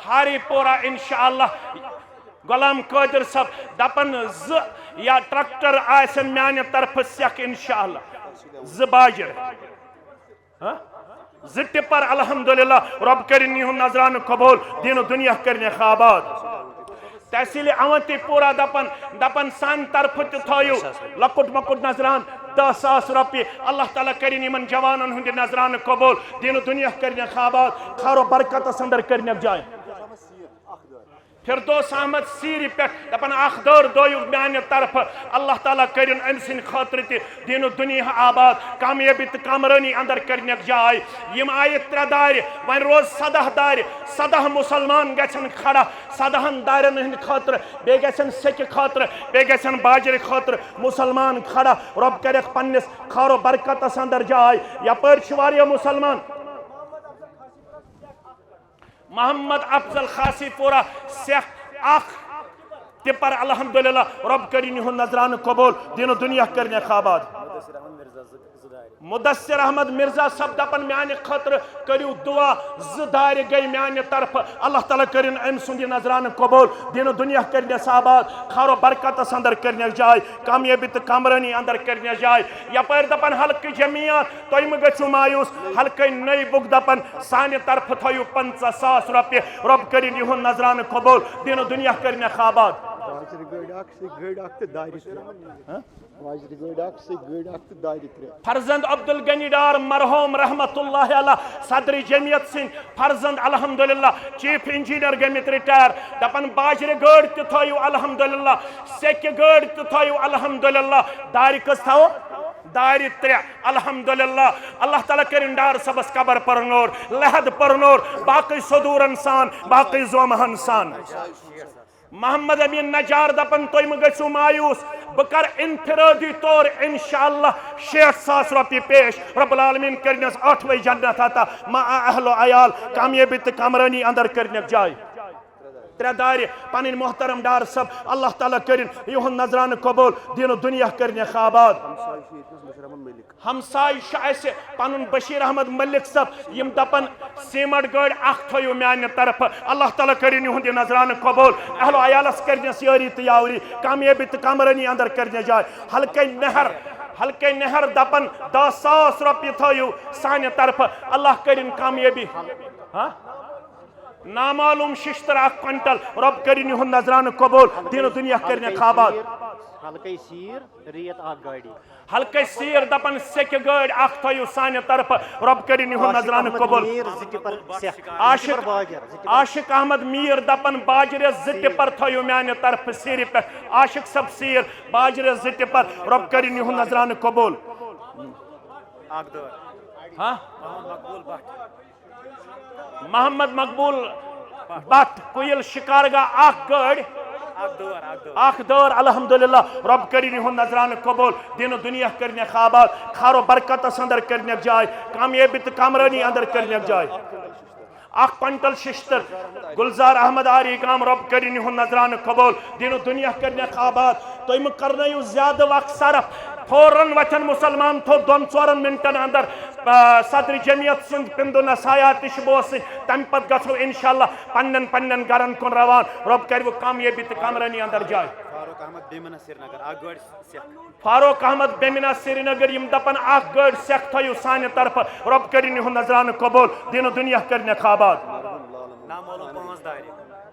ہاری پورہ انشاءاللہ۔ غلام قادر صٲب دپان زٕ یا ٹریکٹر آسن میانہِ طرفہٕ سیٚکھ انشاءاللہ، زٕ باجر۔ ہاں؟ زٕ ٹپر الحمدللہ، رب کٔرِن یِہُنٛد نذرانہٕ قبول، دین و دنیا کٔرِنکھ آباد۔ تحصیل اونتی پورہ دپان، دپان سانہِ طرفہٕ تہِ تھٲیِو لۄکُٹ مۄکُٹ نذران، دہ ساس رۄپیہِ۔ اللہ تعالیٰ کٔرِن یِمن جوانن ہُنٛد یہِ نذرانہٕ قبول، دین و دنیا کٔرِنکھ آباد، خیر و برکتس اندر کٔرِنکھ جاے۔ فردوس احمد سیٖرِ پٮ۪ٹھ دپان اکھ دٲر دٲیِو میانہِ طرفہٕ، اللہ تعالیٰ کٔرِن أمۍ سٕنٛدِ خٲطرٕ تہِ دین و دنیا آباد، کامیٲبی تہٕ کامرٲنی اندر کٔرِنکھ جاے۔ یِم آیہِ ترٛےٚ دارِ، وۄنۍ روز سدہ دارِ، سدہ مسلمان گژھن کھڑا، سدہن دارٮ۪ن ہٕنٛدِ خٲطرٕ، بیٚیہِ گژھن سیٚکہِ خٲطرٕ، بیٚیہِ گژھن باجرِ خٲطرٕ مسلمان کھڑا۔ رۄب کَرٮ۪کھ پننِس خیر و برکتس اندر جاے۔ یپٲرۍ چھِ واریاہ مسلمان۔ محمد افضل خاصی پورہ سیٚکھ اکھ ٹپر، الحمدللہ، رۄب کٔرِن یِہُنٛد نذرانہٕ قبول، دین و دنیا کٔرِنکھ آباد۔ مدثر احمد مرزا صٲب دپان میانہِ خٲطرٕ کٔرِو دعا، زٕ دارِ گٔے میانہِ طرفہٕ، اللہ تعالیٰ کٔرِن أمۍ سُنٛد یہِ نذرانہٕ قبول، دین و دنیا کٔرِنس آباد، خیر و برکتس اندر کٔرِنس جاے، کامیٲبی تہٕ کامرٲنی اندر کٔرِنس جاے۔ یپٲرۍ دپان حلقہٕ جمعیت، تُہۍ مہٕ گٔژھِو مایوس، حلقہٕ نٔے بُک دپان سانہِ طرفہٕ تھٲیِو پنژاہ ساس رۄپیہِ، رۄب کٔرِن یِہُنٛد نذرانہٕ قبول، دین و دنیا کٔرِنکھ آباد۔ باجرِ گٲڑۍ اکھ، سیٚکہِ گٲڑۍ اکھ تہٕ دارِ ترٛےٚ۔ ہاں؟ باجرِ گٲڑۍ اکھ، سیٚکہِ گٲڑۍ اکھ تہٕ دارِ ترٛےٚ۔ فرزند عبدالغنی ڈار مرحوم رحمت اللہ علیہ، صدر جمعیت سٕنٛدۍ فرزند الحمدللہ، چیف انجینئر گٔمٕتۍ ریٹائر، دپان باجرِ گٲڑۍ تہِ تھٲیِو الحمدللہ، سیٚکہِ گٲڑۍ تہِ تھٲیِو الحمدللہ، دارِ کٔژ تھاوو؟ دارِ ترٛےٚ۔ الحمدللہ، اللہ تعالیٰ کٔرِن ڈار صٲبس قبر پرنور، لحد پرنور، باقٕے صدورن سان، باقٕے زومہن سان۔ محمد امین نجار دپان تُہۍ مہٕ گٔژھِو مایوس، بہٕ کرٕ انفرادی طور انشاءاللہ شیٹھ ساس رۄپیہِ پیش، رب العالمین کٔرِنس ٲٹھوے جنت عطا، مع اہل و عیال، کامیٲبی تہٕ کامرٲنی اندر کٔرِنکھ جاے۔ ترٛےٚ دارِ پنٕنۍ محترم ڈار صٲب، اللہ تعالیٰ کٔرِن یِہُنٛد نذرانہٕ قبول، دین و دنیا کٔرِنکھ آباد۔ ہمسایہِ چھُ اَسہِ پنُن بشیر احمد ملک صٲب، یِم دپان سیمٹ گٲڑۍ اکھ تھٲیِو میانہِ طرفہٕ، اللہ تعالیٰ کٔرِن یِہُنٛد یہِ نذرانہٕ قبول، اہل و عیالس کٔرِنس یٲری تہٕ یاوری، کامیٲبی تہٕ کامرٲنی اندر کٔرِنس جاے۔ حلقے نہر، حلقے نہر دپان دہ ساس رۄپیہِ تھٲیِو سانہِ طرفہٕ، اللہ کٔرِن کامیٲبی۔ ہاں؟ نامعلوم ششتر اکھ کوینٹل، رۄب کٔرِن یِہُنٛد نظرانہٕ قبول، دین و دنیا کٔرِنکھ آباد۔ حلقے سیٖر، ریت اکھ گاڑی۔ حلقے سیٖر دپان سیٚکہِ گٲڑۍ اکھ تھٲیِو سانہِ طرفہٕ، رۄب کٔرِن یِہُنٛد نظرانہٕ قبول۔ میٖر زٕ ٹِپر سیٚکھ، عاشق، زٕ ٹِپر باجر، زٕ ٹِپر۔ عاشق احمد میٖر دپان باجرِ زٕ ٹِپر تھٲیِو میانہِ طرفہٕ سیٖرِ پٮ۪ٹھ۔ عاشق صٲب سیٖر، باجرِ زٕ ٹِپر، رۄب کٔرِن یِہُنٛد نظرانہٕ قبول۔ اکھ دٲر۔ ہاں؟ محمد مقبول بٹ۔ محمد مقبول بٹ کویل شکارگاہ اکھ گٲڑۍ، اکھ دٲر، اکھ دٲر۔ اکھ دٲر، الحمدللہ۔ رۄب کٔرِن یِہُنٛد نذرانہٕ قبول، دین و دُنیا کٔرِنَکھ آباد، خیر و برکتس اندر کٔرِنَکھ جاے، کامیٲبی تہٕ کامرٲنی اندر کٔرِنَکھ جاے۔ اکھ کوینٹل ششتر، گلزار احمد آری گام، رۄب کٔرِن یِہُنٛد نذرانہٕ قبول، دین و دُنیا کٔرِنَکھ آباد۔ تُہۍ مہٕ کرنٲیِو زیادٕ وقت صرف، فوراً وۄتھن مسلمان تھوٚد دۄن ژورن منٹن اندر، آ، صدر جمعیت سُنٛد پِندُن نصایات تہِ چھِ بوزٕنۍ، تمہِ پتہٕ گژھو انشاءاللہ پننٮ۪ن پننٮ۪ن گرن کُن روان۔ رۄب کرِ وۄنۍ کامیٲبی تہٕ کامرٲنی اندر جاے۔ فاروق احمد بیمنہ سرینگر، اکھ گٲڑۍ سیکھ۔ فاروق احمد بیمنہ سرینگر، یِم دپن اکھ گٲڑۍ سیکھ تھٲیِو سانہِ طرفہٕ، رۄب کٔرِن یِہُنٛد نذرانہٕ قبول، دین و دُنیا کٔرِنَکھ آباد۔ نامعلوم پانٛژھ دارِ۔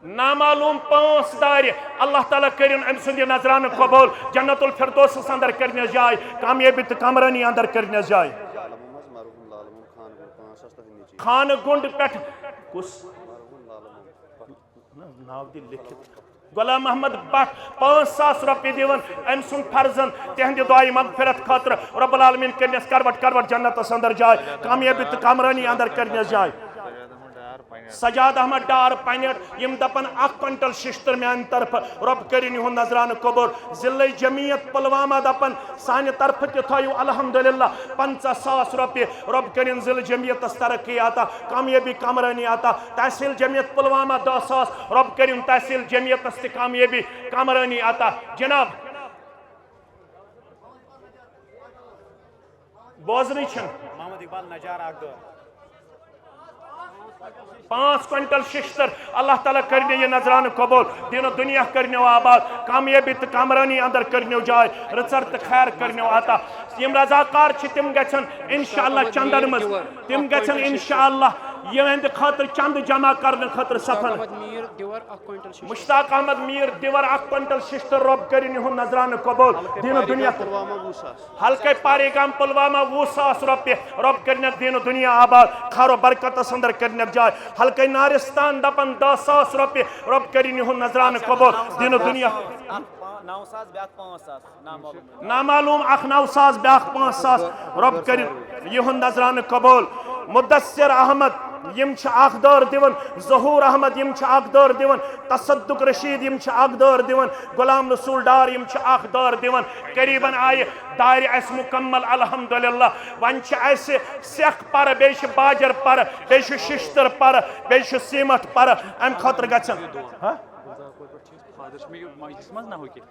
نامعلوم پانٛژھ دارِ، اللہ تعالیٰ کٔرِن أمۍ سُنٛد یہِ نذرانہٕ قبول، جنت الفردوسس اندر کٔرِنَس جاے، کامیٲبی تہٕ کامرٲنی اندر کٔرِنَس جاے۔ خانہٕ گُنٛڈ پٮ۪ٹھ کُس؟ ناو دِ لیکھِتھ۔ غلام محمد بٹ پانٛژھ ساس رۄپیہِ دِوان أمۍ سُنٛد فرزند تِہنٛدِ دعایہِ مغفرت خٲطرٕ۔ رب العالمین کٔرنَس کروٹ کروٹ جنتس اندر جاے، کامیٲبی تہٕ کامرٲنی اندر کٔرنَس جاے۔ سجاد احمد ڈار پنیٹ، یِم دپن اکھ کوینٹل ششتر میانہِ طرفہٕ، رۄب کٔرِن یِہُنٛد نذرانہٕ قبول۔ ضلع جمعیت پلوامہ دپن سانہِ طرفہٕ تہِ تھٲیِو الحمدللہ پنٛژاہ ساس رۄپیہِ، رۄب کٔرِن ضلع جمعیتس ترقی عطا، کامیٲبی کامرٲنی عطا۔ تحصیل جمعیت پلوامہ دہ ساس، رۄب کٔرِن تحصیل جمعیتس تہِ کامیٲبی کامرٲنی عطا۔ جناب، بوزنٕے چھُنہٕ۔ محمد اقبال نجار اکھ دۄہ۔ پانٛژھ کوینٹل ششتر، اللہ تعالیٰ کٔرِنَو یہِ نذرانہٕ قبول، دین و دُنیا کٔرِنَو آباد، کامیٲبی تہٕ کامرٲنی اندر کٔرِنَو جاے، رٕژر تہٕ خیر کٔرِنَو عطا۔ یِم رضاکار چھِ تِم گژھن انشاءاللہ چندن منٛز، تِم گژھن انشاءاللہ یِہنٛدِ خٲطرٕ چندٕ جمع کرنہٕ خٲطرٕ سپدن۔ مشتاق احمد میر دیور اکھ کوینٹل ششتر، رۄب کٔرِن یِہُنٛد نذرانہٕ قبول، دین و دُنیا۔ حلقہ پاریگام پلوامہ وُہ ساس رۄپیہِ، رۄب کٔرِنَکھ دین و دُنیا آباد، خیر و برکتس اندر کٔرِنَکھ جاے۔ حلقہ نارستان دپن دہ ساس رۄپیہِ، رۄب کٔرِن یِہُنٛد نذرانہٕ قبول، دین و دُنیا۔ نو ساس بیٛاکھ پانٛژھ ساس، نامعلوم۔ نامعلوم اکھ نو ساس بیٛاکھ پانٛژھ ساس، رۄب کٔرِن یِہُنٛد نذرانہٕ قبول۔ مدثر احمد، یِم چھِ اکھ دٲر دِوان، ظہور احمد، یِم چھِ اکھ دٲر دِوان، تصدق رشید، یِم چھِ اکھ دٲر دِوان، غلام رسول ڈار، یِم چھِ اکھ دٲر دِوان۔ قریباً آیہِ دارِ اَسہِ مُکمل، الحمدللہ۔ وۄنۍ چھِ اَسہِ سیٚکھ پَرٕ، بیٚیہِ چھِ باجر پَرٕ، بیٚیہِ چھُ شِشتٕر پَرٕ، بیٚیہِ چھُ سیٖمَٹھ پَرٕ۔ اَمہِ خٲطرٕ گژھن۔ ہا؟ فادر چھُ مےٚ یہِ، یہِ چھُ منٛز نہ ہُہ کہِ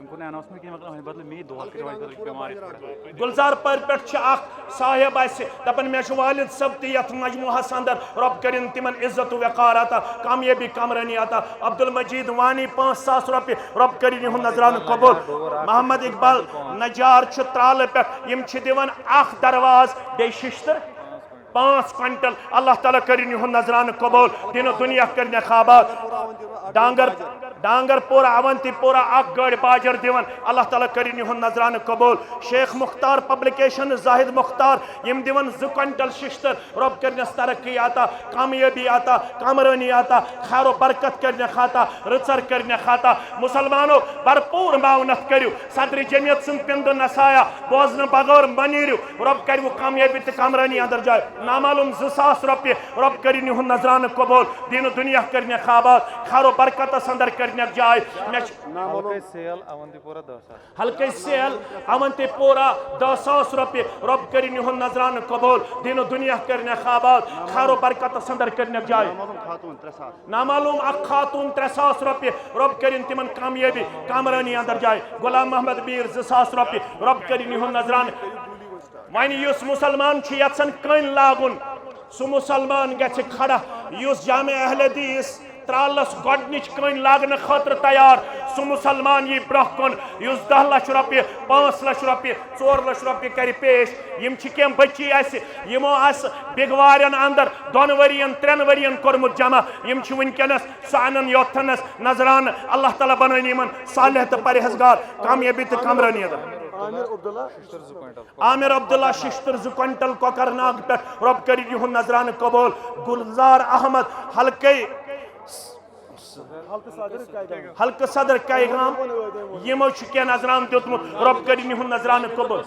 أمۍ کوٚر نہٕ announcement کینٛہہ، مطلب، أمۍ بدلہٕ مے دۄہ کٔرِو وۄنۍ بدل بٮ۪مار یِتھ پٲٹھۍ۔ گُلزار پورِ پٮ۪ٹھ چھِ اکھ صاحب اَسہِ دَپان، مےٚ چھُ والد صٲب تہِ یَتھ مجموعہَس اندر، رۄب کٔرِن تِمن عزت و وقار عطا، کامیٲبی کامرٲنی عطا۔ عبدالمجید وانی پانٛژھ ساس رۄپیہِ، رۄب کٔرِن یِہُنٛد نذرانہٕ قبول۔ محمد اقبال نجار چھُ ترالہٕ پٮ۪ٹھ، یِم چھِ دِوان اکھ دروازٕ بیٚیہِ شِشتٕر۔ پانٛژھ کوینٹل، اللہ تعالیٰ کٔرِن یِہُنٛد نذرانہٕ قبول، دین و دُنیا کٔرِنَکھ آباد۔ ڈانگر، ڈانگر پورہ، اونتی پورہ، اکھ گٲڑۍ باجر دِوان، اللہ تعالیٰ کٔرِن یِہُنٛد نذرانہٕ قبول۔ شیخ مختار پبلکیشن، زاہد مختار، یِم دِوان زٕ کوینٹل شِشتٕر، رۄب کٔرِنَس ترقی عطا، کامیٲبی عطا، کامرٲنی عطا، خیر و برکت کٔرِنَکھ عطا، رٕژر کٔرِنَکھ عطا۔ مسلمانو، بھرپور معاونت کٔرِو۔ صدر جمعیت سُنٛد پِندٕ نصایح بوزنہٕ بغٲر مہ نیٖرِو۔ رۄب کَرِ وۄنۍ کامیٲبی تہٕ کامرٲنی اندر جاے۔ نامعلوم زٕ ساس رۄپیہِ، رۄب کٔرِن یِہُنٛد نذرانہٕ قبول۔ دین و دُنیا کٔرِنَکھ آباد، خیر و برکتس اندر کٔرِنَکھ جاے۔ مےٚ چھِ حلقے سیل اونتی پورہ دہ ساس۔ حلقے سیل اونتی پورہ دہ ساس رۄپیہِ، رۄب کٔرِن یِہُنٛد نذرانہٕ قبول۔ دین و دُنیا کٔرِنَکھ آباد، خیر و برکتس اندر کٔرِنَکھ جاے۔ نامعلوم خاتون ترٛےٚ ساس۔ نامعلوم اکھ خاتون ترٛےٚ ساس رۄپیہِ، رۄب کٔرِن تِمن کامیٲبی کامرٲنی اندر جاے۔ غلام محمد میر زٕ ساس رۄپیہِ، رۄب کٔرِن یِہُنٛد نذرانہٕ۔ وۄنۍ یُس مسلمان چھُ یژھان کٔنۍ لاگُن، سُہ مسلمان گژھِ کھڑا۔ یُس جامع اہل حدیث ترالس گۄڈنِچ کٔنۍ لاگنہٕ خٲطرٕ تیار، سُہ مسلمان یی برٛونٛہہ کُن۔ یُس دَہ لچھ رۄپیہِ، پانٛژھ لچھ رۄپیہِ، ژور لچھ رۄپیہِ کرِ پیش۔ یِم چھِ کینٛہہ بچی اَسہِ، یِمو آسہِ بِگوارٮ۪ن اندر دۄن ؤرین، ترٛٮ۪ن ؤرین کوٚرمُت جمع۔ یِم چھِ وٕنکیٚنس سُہ انن یوتھنس نذرانہٕ۔ اللہ تعالیٰ بنٲوِن یِمن صالح تہٕ پرہیزگار، کامیٲبی تہٕ کامرٲنی عطا۔ عامر عبداللہ ششتٕر زٕ کوینٹل۔ عامر عبداللہ ششتٕر زٕ کوینٹل کۄکرناگ پٮ۪ٹھ، رۄب کٔرِن یِہُنٛد نذرانہٕ قبول۔ گلزار احمد حلقے حلقہٕ صدر کیگام، یِمو چھُ کینٛہہ نذرانہٕ دیُتمُت، رۄب کٔرِن یِہُنٛد نذرانہٕ قبوٗل۔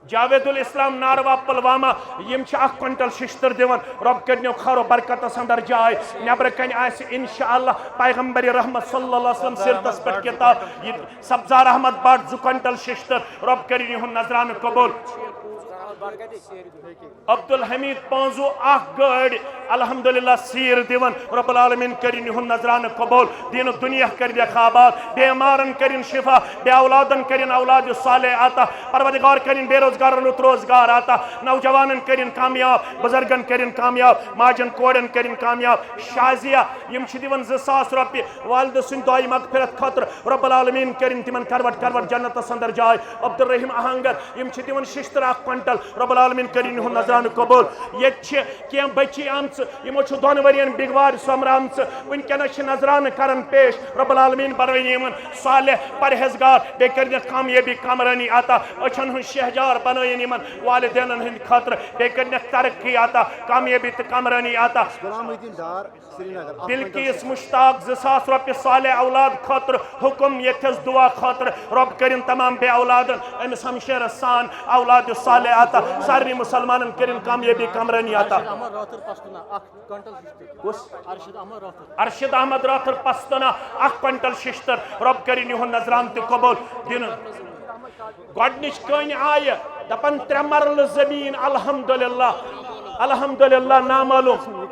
جاوید الاسلام ناروا پلوامہ، یِم چھِ اکھ کوینٹل ششتٕر دِوان، رۄب کٔرِنو خٲر و برکتس اندر جاے۔ نٮ۪برٕ کنہِ آسہِ انشاءاللہ پیغمبر رحمت صلی اللہ علیہ وسلم سیرتس پٮ۪ٹھ کتاب، یہِ سبزار احمد بٹ زٕ کوینٹل ششتٕر، رۄب کٔرِن یِہُنٛد نذرانہٕ قبوٗل۔ عبدالحمید پانزو اکھ گٲڑۍ الحمدللہ سیٖر دِوان، رب العالمین کٔرِن یِہُنٛد نذرانہٕ قبوٗل، دیٖن و دُنیا کٔرِنَکھ آباد، بیمارن کٔرِن شفا، بے اولادن کٔرِن اولاد صالح عطا، پروردگار کٔرِن بے روزگارن رُت روزگار عطا، نوجوانن کٔرِن کامیاب، بزرگن کٔرِن کامیاب، ماجن کورٮ۪ن کٔرِن کامیاب۔ شازیہ، یِم چھِ دِوان زٕ ساس رۄپیہِ والدٕ سٕنٛدِ دعایہِ مغفرت خٲطرٕ، رب العالمین کٔرِن تِمن کروٹ کروٹ جنتس اندر جاے۔ عبدالرحیم آہنگر، یِم چھِ دِوان ششتٕر اکھ کوینٹل، رب العالمین کٔرِن یِہُنٛد نذرانہٕ قبوٗل۔ ییٚتہِ چھِ کینٛہہ بچی آمژٕ، یِمو چھُ دۄن ؤرین بِگوارِ سۄمبرامژٕ، وٕنکیٚنس چھِ نذرانہٕ کران پیش۔ رب العالمین بنٲیِن یِمن صالح، پرہیزگار، بیٚیہِ کٔرِنَکھ کامیٲبی کامرٲنی عطا، أچھن ہٕنٛز شہجار بنٲیِن یِمن، والدینن ہٕنٛدِ خٲطرٕ، بیٚیہِ کٔرِنَکھ ترقی عطا، کامیٲبی تہٕ کامرٲنی عطا۔ غلام محی الدین ڈار، سرینگر۔ بلقیس مشتاق، زٕ ساس رۄپیہِ صالح اولاد خٲطرٕ، حکم یتھس دعا خٲطرٕ، رۄب کٔرِن تمام بے اولادن أمِس ہمشیرس سان اولاد صالح عطا، سارنٕے مسلمانن کٔرِن کامیٲبی کامرٲنی عطا۔ ارشد احمد رٲتھٕر پستوٗنہ، اکھ کوینٹل شیٚشتٕر۔ کُس؟ ارشد احمد رٲتھٕر۔ ارشد احمد رٲتھٕر پستوٗنہ، اکھ کوینٹل شیٚشتٕر، رۄب کٔرِن یِہُنٛد نذرانہٕ تہِ قبوٗل۔ دِنہٕ گۄڈٕنِچ کٲنۍ آیہِ، دَپان ترٛےٚ مرلہٕ زٔمیٖن، الحمدللہ، الحمدللہ، نامعلوم۔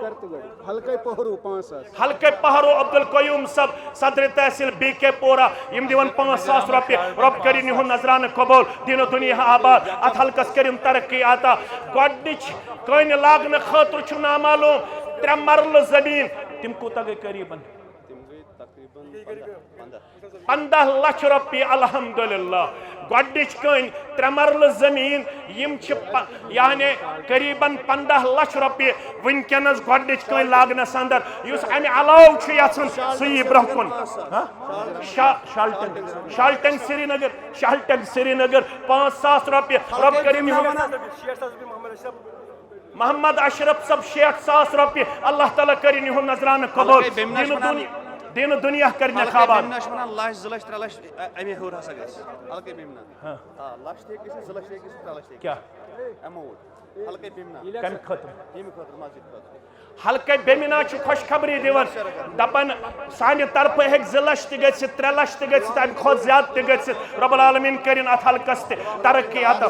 حلقے پہرو پانٛژھ ساس۔ حلقے پہرو عبدالقیوم صٲب، صدر تحصیل بی کے پورہ، یِم دِوان پانٛژھ ساس رۄپیہِ، رۄب کٔرِن یِہُنٛد نذرانہٕ قبوٗل، دیٖن و دُنیا آباد، اَتھ حلقس کٔرِن ترقی عطا۔ گۄڈٕنِچ کٲنۍ لاگنہٕ خٲطرٕ چھُ نامعلوم ترٛےٚ مرلہٕ زٔمیٖن، تِم کوٗتاہ گٔے قریٖبن؟ تِم گٔے تقریباً پنٛداہ، پنٛداہ۔ پنٛداہ لچھ رۄپیہِ، الحمدللہ۔ گۄڈٕنِچ کٲنۍ ترٛےٚ مرلہٕ زٔمیٖن، یِم چھِ پ-، یعنی قریباً پنٛداہ لچھ رۄپیہِ وٕنکیٚنَس گۄڈٕنِچ کٲنۍ لاگنَس اندر۔ یُس اَمہِ علاوٕ چھُ یَژھان، سُہ یی برٛونٛہہ کُن۔ ہاں؟ شا-، شالٹنگ، شالٹنگ سرینگر، شالٹنگ سرینگر، پانٛژھ ساس رۄپیہِ۔ رۄب کٔرِن یِہُنٛد محمد اشرف صٲب، شیٹھ ساس رۄپیہِ، اللہ تعالیٰ کٔرِن یِہُنٛد نذرانہٕ قبوٗل۔ حلقے بیمنہ چھِ دیٖنہٕ وَنان، دُنیا، دیٖنہٕ دُنیا کٔرِنَکھ حلقے آباد۔ بیمنہ چھِ وَنان لچھ، زٕ لچھ، ترٛےٚ لچھ، اَ-، اَمے ہیوٚر ہسا گژھِ۔ حلقے بیمنہ۔ ہاں۔ آ، لچھ تہِ ہیٚکہِ گٔژھِتھ، زٕ لچھ تہِ ہیٚکہِ گٔژھِتھ، ترٛےٚ لچھ تہِ ہیٚکہِ کیٛاہ؟ گٔژھِتھ۔ Amount۔ حلقے بیمنہ۔ کَمہِ خٲطرٕ؟ ییٚمہِ خٲطرٕ، مسجد خٲطرٕ۔ حلقے بیمنہ چھُ خوشخبری دِوان، دَپان، سانہِ طرفہٕ ہیٚکہِ زٕ لچھ تہِ گٔژھِتھ، ترٛےٚ لچھ تہِ گٔژھِتھ، اَمہِ کھۄتہٕ زیادٕ تہِ گٔژھِتھ۔ رب العالمین کٔرِن اَتھ حلقس تہِ ترقی عطا۔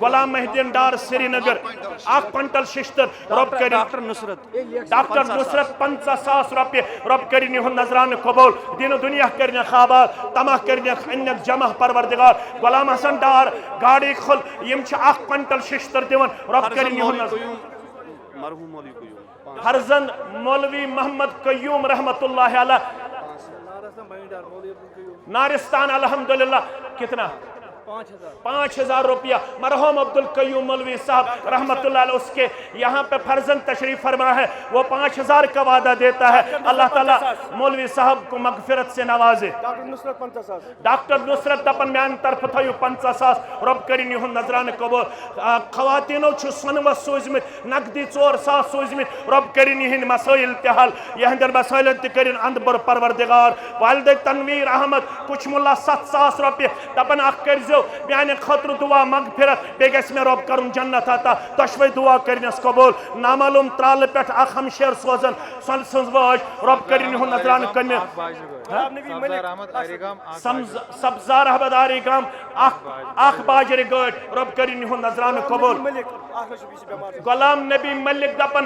غلام محی الدین ڈار سرینگر، اکھ کوینٹل شیٚشتٕر، رۄب کٔرِن۔ ڈاکٹر نصرت۔ ڈاکٹر نصرت پنٛژاہ ساس رۄپیہِ، رۄب کٔرِن یِہُنٛد نذرانہٕ قبوٗل، دیٖنہٕ دُنیا کٔرِنَکھ آباد، تماہ کٔرِنَکھ اَنِنَکھ جمع پروردگار۔ غلام حسن ڈار گاڑی کھُل، یِم چھِ اکھ کوینٹل شیٚشتٕر دِوان، رۄب کٔرِن یِہُنٛد نذر۔ مرحوم مولوی قیوم۔ فرزند مولوی محمد قیوم رحمت اللہ علیہ۔ نارستان الحمدللہ۔ کتنا؟ پانچ ہزار روپیہ۔ مرحوم عبد القیوم مولوی صاحب رحمت اللہ علیہ، اس کے یہاں پہ فرزند تشریف فرما ہے، وہ پانچ ہزار کا وعدہ دیتا ہے۔ اللہ تعالیٰ مولوی صاحب کو مغفرت سے نوازے۔ ڈاکٹر نصرت پنژاہ ساس۔ ڈاکٹر نصرت دپان، میانہِ طرفہٕ تھٲیِو پنژاہ ساس، رۄب کٔرِن یِہُنٛد نذرانہٕ قبوٗل۔ آ، خواتیٖنو چھُ سۄنہٕ وَس سوٗزمٕتۍ، نقدی ژور ساس سوٗزمٕتۍ، رۄب کٔرِن یِہِنٛدۍ مسٲیِل تہِ حل، یِہِنٛدٮ۪ن مسٲیِلَن تہِ کٔرِن اندٕ بوٚر پروردگار۔ والدہ تنویر احمد کُچھ مُلا ستھ ساس رۄپیہِ، دپان، اکھ کٔرۍزیو میانہِ خٲطرٕ دُعا مغفرت، بیٚیہِ گژھِ مےٚ رۄب کرُن جنت عطا، دۄشوے دُعا کٔرنس قبوٗل۔ نامعلوٗم ترالہٕ پٮ۪ٹھ اکھ ہمشیر سوزان سۄنہٕ سٕنٛز وٲج، رۄب کٔرِن یِہُنٛد نظرانہٕ کٔمہِ۔ غلام نبی ملک۔ سبزار احمد آری گام، اکھ سبزار احمد آری گام، اکھ، اکھ باجرِ گٲڑۍ، رۄب کٔرِن یِہُنٛد نظرانہٕ قبوٗل۔ ملک، اکھ لچھ رۄپیہِ چھِ بٮ۪مار۔ غلام نبی ملک دپان،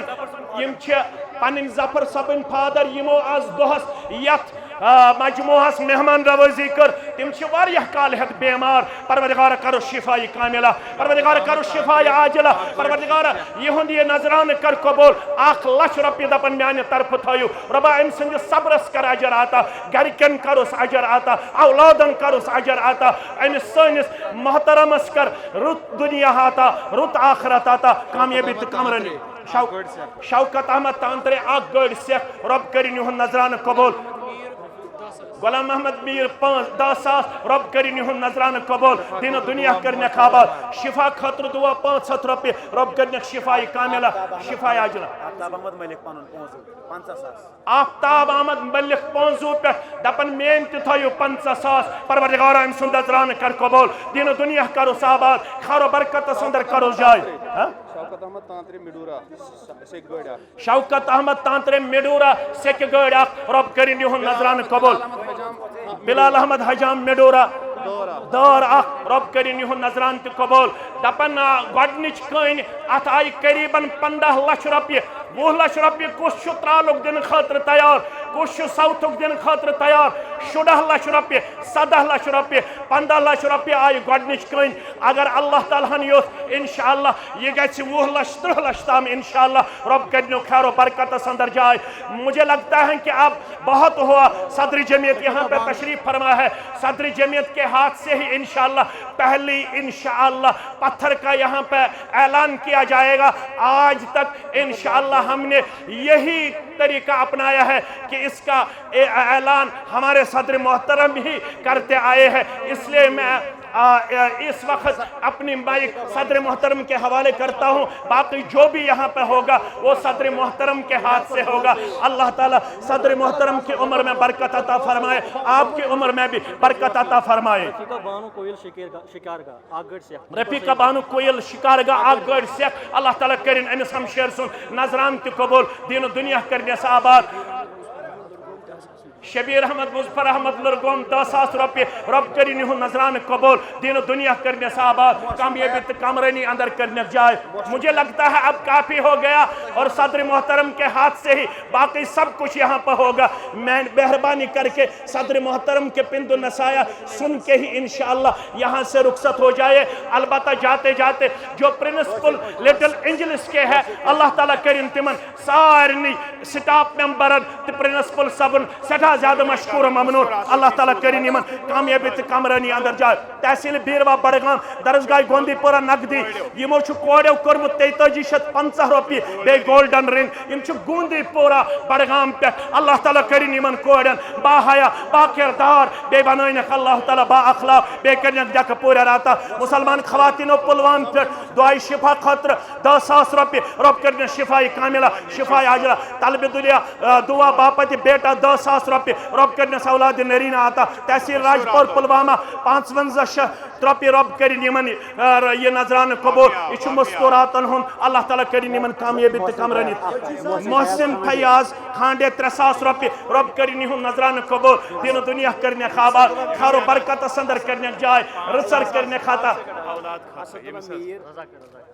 یِم چھِ پنٕنۍ ظفر صٲبٕنۍ فادر، یِمو از دۄہس یتھ، آ، مجموعہس مہمان نوٲزی کٔر، تِم چھِ واریاہ کالہٕ ہٮ۪تھ بیمار۔ پروردگار کرو شفا کاملہ، پروردگار کرو شفا عاجلہ، پروردگار یِہُنٛد یہِ نذرانہٕ کر قبوٗل۔ اکھ لچھ رۄپیہِ دپان میانہِ طرفہٕ تھٲیِو۔ رۄبا، أمۍ سٕنٛدِس صبرس کر اجر عطا، گرِکٮ۪ن کرُس اجر عطا، اولادن کرُس اجر عطا، أمِس سٲنِس محترمس کر رُت دُنیا عطا، رُت آخرت عطا، کامیٲبی تہٕ کامرٲنی۔ شو-، شوکت احمد تانترے، اکھ گٲڑۍ سیٚکھ، رۄب کٔرِن یِہُنٛد نذرانہٕ قبوٗل۔ غلام محمد میر پانٛژھ، دَہ ساس، رۄب کٔرِن یِہُنٛد نذرانہٕ قبول، دیٖن و دُنیا کٔرِنَکھ آباد، شفا خٲطرٕ دُعا پانٛژھ ہَتھ رۄپیہِ، رۄب کٔرِنَکھ شفایہِ کاملہ، شفایہِ عاجلہ۔ آفتاب احمد ملک پنُن پونٛسہٕ، پنٛژاہ ساس۔ آفتاب احمد ملک پونٛزو پٮ۪ٹھ دَپان، میٛٲنۍ تہِ تھٲیِو پنٛژاہ ساس، پروردگارا أمۍ سُنٛد نذرانہٕ کر قبول، دیٖن و دُنیا کروس آباد، خیر و برکتس اندر کروس جاے۔ ہاں؟ شوکت احمد تانترے مڈورا، سیٚکہِ گٲڑۍ اکھ۔ شوکت احمد تانترے مڈورا، سیٚکہِ گٲڑۍ اکھ، رۄب کٔرِن یِہُنٛد نذرانہٕ قبول۔ بلال احمد حجام مڈورا، دٲر اکھ، رۄب کٔرِن یِہُنٛد نذرانہٕ تہِ قبول۔ دپان، آ، گۄڈٕنِچ کٲنۍ، اتھ آیہِ قریباً پنٛداہ لچھ رۄپیہِ۔ وُہ لچھ رۄپیہِ کُس چھُ ترالُک دِنہٕ خٲطرٕ تیار، کُس چھُ ساوتھُک دِنہٕ خٲطرٕ تیار؟ شُراہ لچھ رۄپیہِ، سداہ لچھ رۄپیہِ، پنٛداہ لچھ رۄپیہِ آیہِ گۄڈٕنِچ کٲنۍ۔ اگر اللہ تعالیٰ ہن یوٚژھ، انشاءاللہ یہِ گژھِ وُہ لچھ، ترٕٛہ لچھ تام، انشاءاللہ رب کٔرِنو خیر و برکتس اندر جاے۔ مجھے لگتا ہے کہ اب بہت ہوا، صدر جمعیت یہاں پہ تشریف فرما ہے، صدر جمعیت کے ہاتھ سے ہی انشاءاللہ پہلی، انشاءاللہ، پتھر کا یہاں پہ اعلان کیا جائے گا۔ آج تک انشاءاللہ ہم نے یہی طریقہ اپنایا ہے کہ اس کا اے-، اعلان ہمارے صدر محترم ہی کرتے آئے ہیں، اس لیے میں، آ، اے-، اس وقت اپنی مائیک صدر محترم کے حوالے کرتا ہوں۔ باقی جو بھی یہاں پہ ہوگا، وہ صدر محترم کے ہاتھ سے ہوگا۔ اللہ تعالیٰ صدر محترم کی عمر میں برکت عطا فرمائے، آپ کی عمر میں بھی برکت عطا فرمائے۔ رفیقہ بانو کویل شکیر گا، شکار گا، اکھ گٲڑۍ سیٚکھ۔ رفیقہ بانو کویل شکار گا، اکھ گٲڑۍ سیٚکھ۔ اللہ تعالیٰ کٔرِن أمِس ہمشیر سُنٛد نذرانہٕ تہِ قبول، دیٖن و دُنیا کٔرِنس آباد۔ شبیر احمد، مظفر احمد لرگوم، دَہ ساس رۄپیہِ، رۄب کٔرِن یِہُنٛد نذرانہٕ قبول، دیٖن و دُنیا کٔرِنس آباد، کامیٲبی تہٕ کامرٲنی اندر کٔرِنس جاے۔ مجھے لگتا ہے اب کافی ہو گیا اور صدر محترم کے ہاتھ سے ہی باقی سب کچھ یہاں پہ ہوگا۔ میں مہربانی کر کے صدر محترم کے پند و نصایح سن کے ہی انشاءاللہ یہاں سے رخصت ہو جائے۔ البتہ جاتے جاتے جو پرنسپل لٹل اینجلس کے ہے، اللہ تعالیٰ کٔرِن تِمن سارنٕے سٹاف ممبرن تہٕ پرنسپل صٲبُن سٮ۪ٹھاہ زیادٕ مشکور و ممنون۔ اللہ تعالیٰ کٔرِن یِمن کامیٲبی تہٕ کامرٲنی اندر جاے۔ تحصیل بیروا بڈگام، درسگاہ گوندی پورہ نقدی، یِمو چھُ کورٮ۪و کوٚرمُت تیتٲجی شیٚتھ پنٛژاہ رۄپیہِ بیٚیہِ گولڈن رنگ۔ یِم چھِ گوندی پورہ بڈگام پٮ۪ٹھ۔ اللہ تعالیٰ کٔرِن یِمن کورٮ۪ن با حیا، با کردار، بیٚیہِ بنٲینکھ اللہ تعالیٰ با اخلاق، بیٚیہِ کٔرِنکھ ڈٮ۪کہٕ پوٗرِ راتا۔ مسلمان خواتینو پلوام پٮ۪ٹھ دعائے شفا خٲطرٕ دَہ ساس رۄپیہِ، رۄب کٔرِنس شفایہِ کاملہ، شفایہِ عاجلہ۔ طلبِ دُنیا، آ، دعا باپتِ بیٹا دَہ ساس رۄپیہِ، رۄب کٔرِنس اولادِ نریٖنہ عطا۔ تحصیل راج پور پلوامہ پانٛژوَنٛزاہ شیٚتھ رۄپیہِ، رۄب کٔرِن یِمن، آ، یہِ نذرانہٕ قبول۔ یہِ چھُ مستوراتن ہُنٛد، اللہ تعالیٰ کٔرِن یِمن کامیٲبی تہٕ کامرٲنی۔ محسن فیاض کھانڈے ترٛےٚ ساس رۄپیہِ، رۄب کٔرِن یِہُنٛد نذرانہٕ قبول، دیٖن و دُنیا کٔرِنکھ آباد، خیر و برکتس اندر کٔرِنکھ جاے، رٕژر کٔرِنکھ عطا۔ اسد اللہ میر،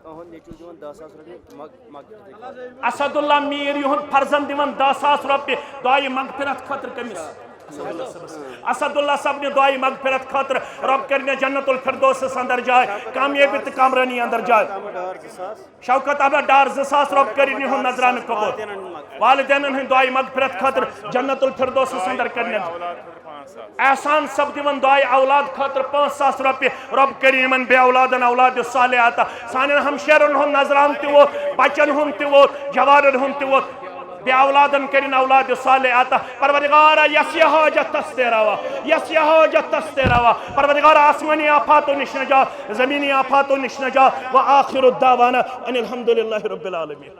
تہنٛد نیٚچو دِوان دَہ ساس رۄپیہِ مغ-، مغفرتٕے خٲطرٕ۔ اسد اللہ میر یِہُنٛد فرزند دِوان دَہ ساس رۄپیہِ دعایہِ مغفرت خٲطرٕ۔ کٔمِس؟ اسد اللہ صٲبس۔ اسد اللہ صٲب نہِ دعایہِ مغفرت خٲطرٕ۔ رۄب کٔرِنس جنت الفردوسس اندر جاے، کامیٲبی تہٕ کامرٲنی اندر جاے۔ ڈار زٕ ساس۔ شوکت احمد ڈار زٕ ساس، رۄب کٔرِن یِہُنٛد نظرانہٕ قبول۔ والدینن ہٕنٛدِ دعایہِ مغفرت خٲطرٕ جنت الفردوسس اندر کٔرِنس۔ احسان صٲب دِوان دعایہِ اولاد خٲطرٕ پانٛژھ ساس رۄپیہِ۔ رۄب کٔرِن یِمن بے اولادن اولاد صالح عطا۔ سانٮ۪ن ہمشیرن ہُنٛد نظرانہٕ تہِ ووت، بچن ہُنٛد تہِ ووت، جوانن ہُنٛد تہِ ووت۔ بے اولادن کٔرِن اولاد صالح عطا۔ پروردگارا، یس یہِ حاجت تس تہِ روا، یس یہِ حاجت تس تہِ روا۔ پروردگارا، آسمانی آفاتو نِش نجات، زمینی آفاتو نِش نجات۔ و آخر دعوانا ان الحمد للہ رب العالمین۔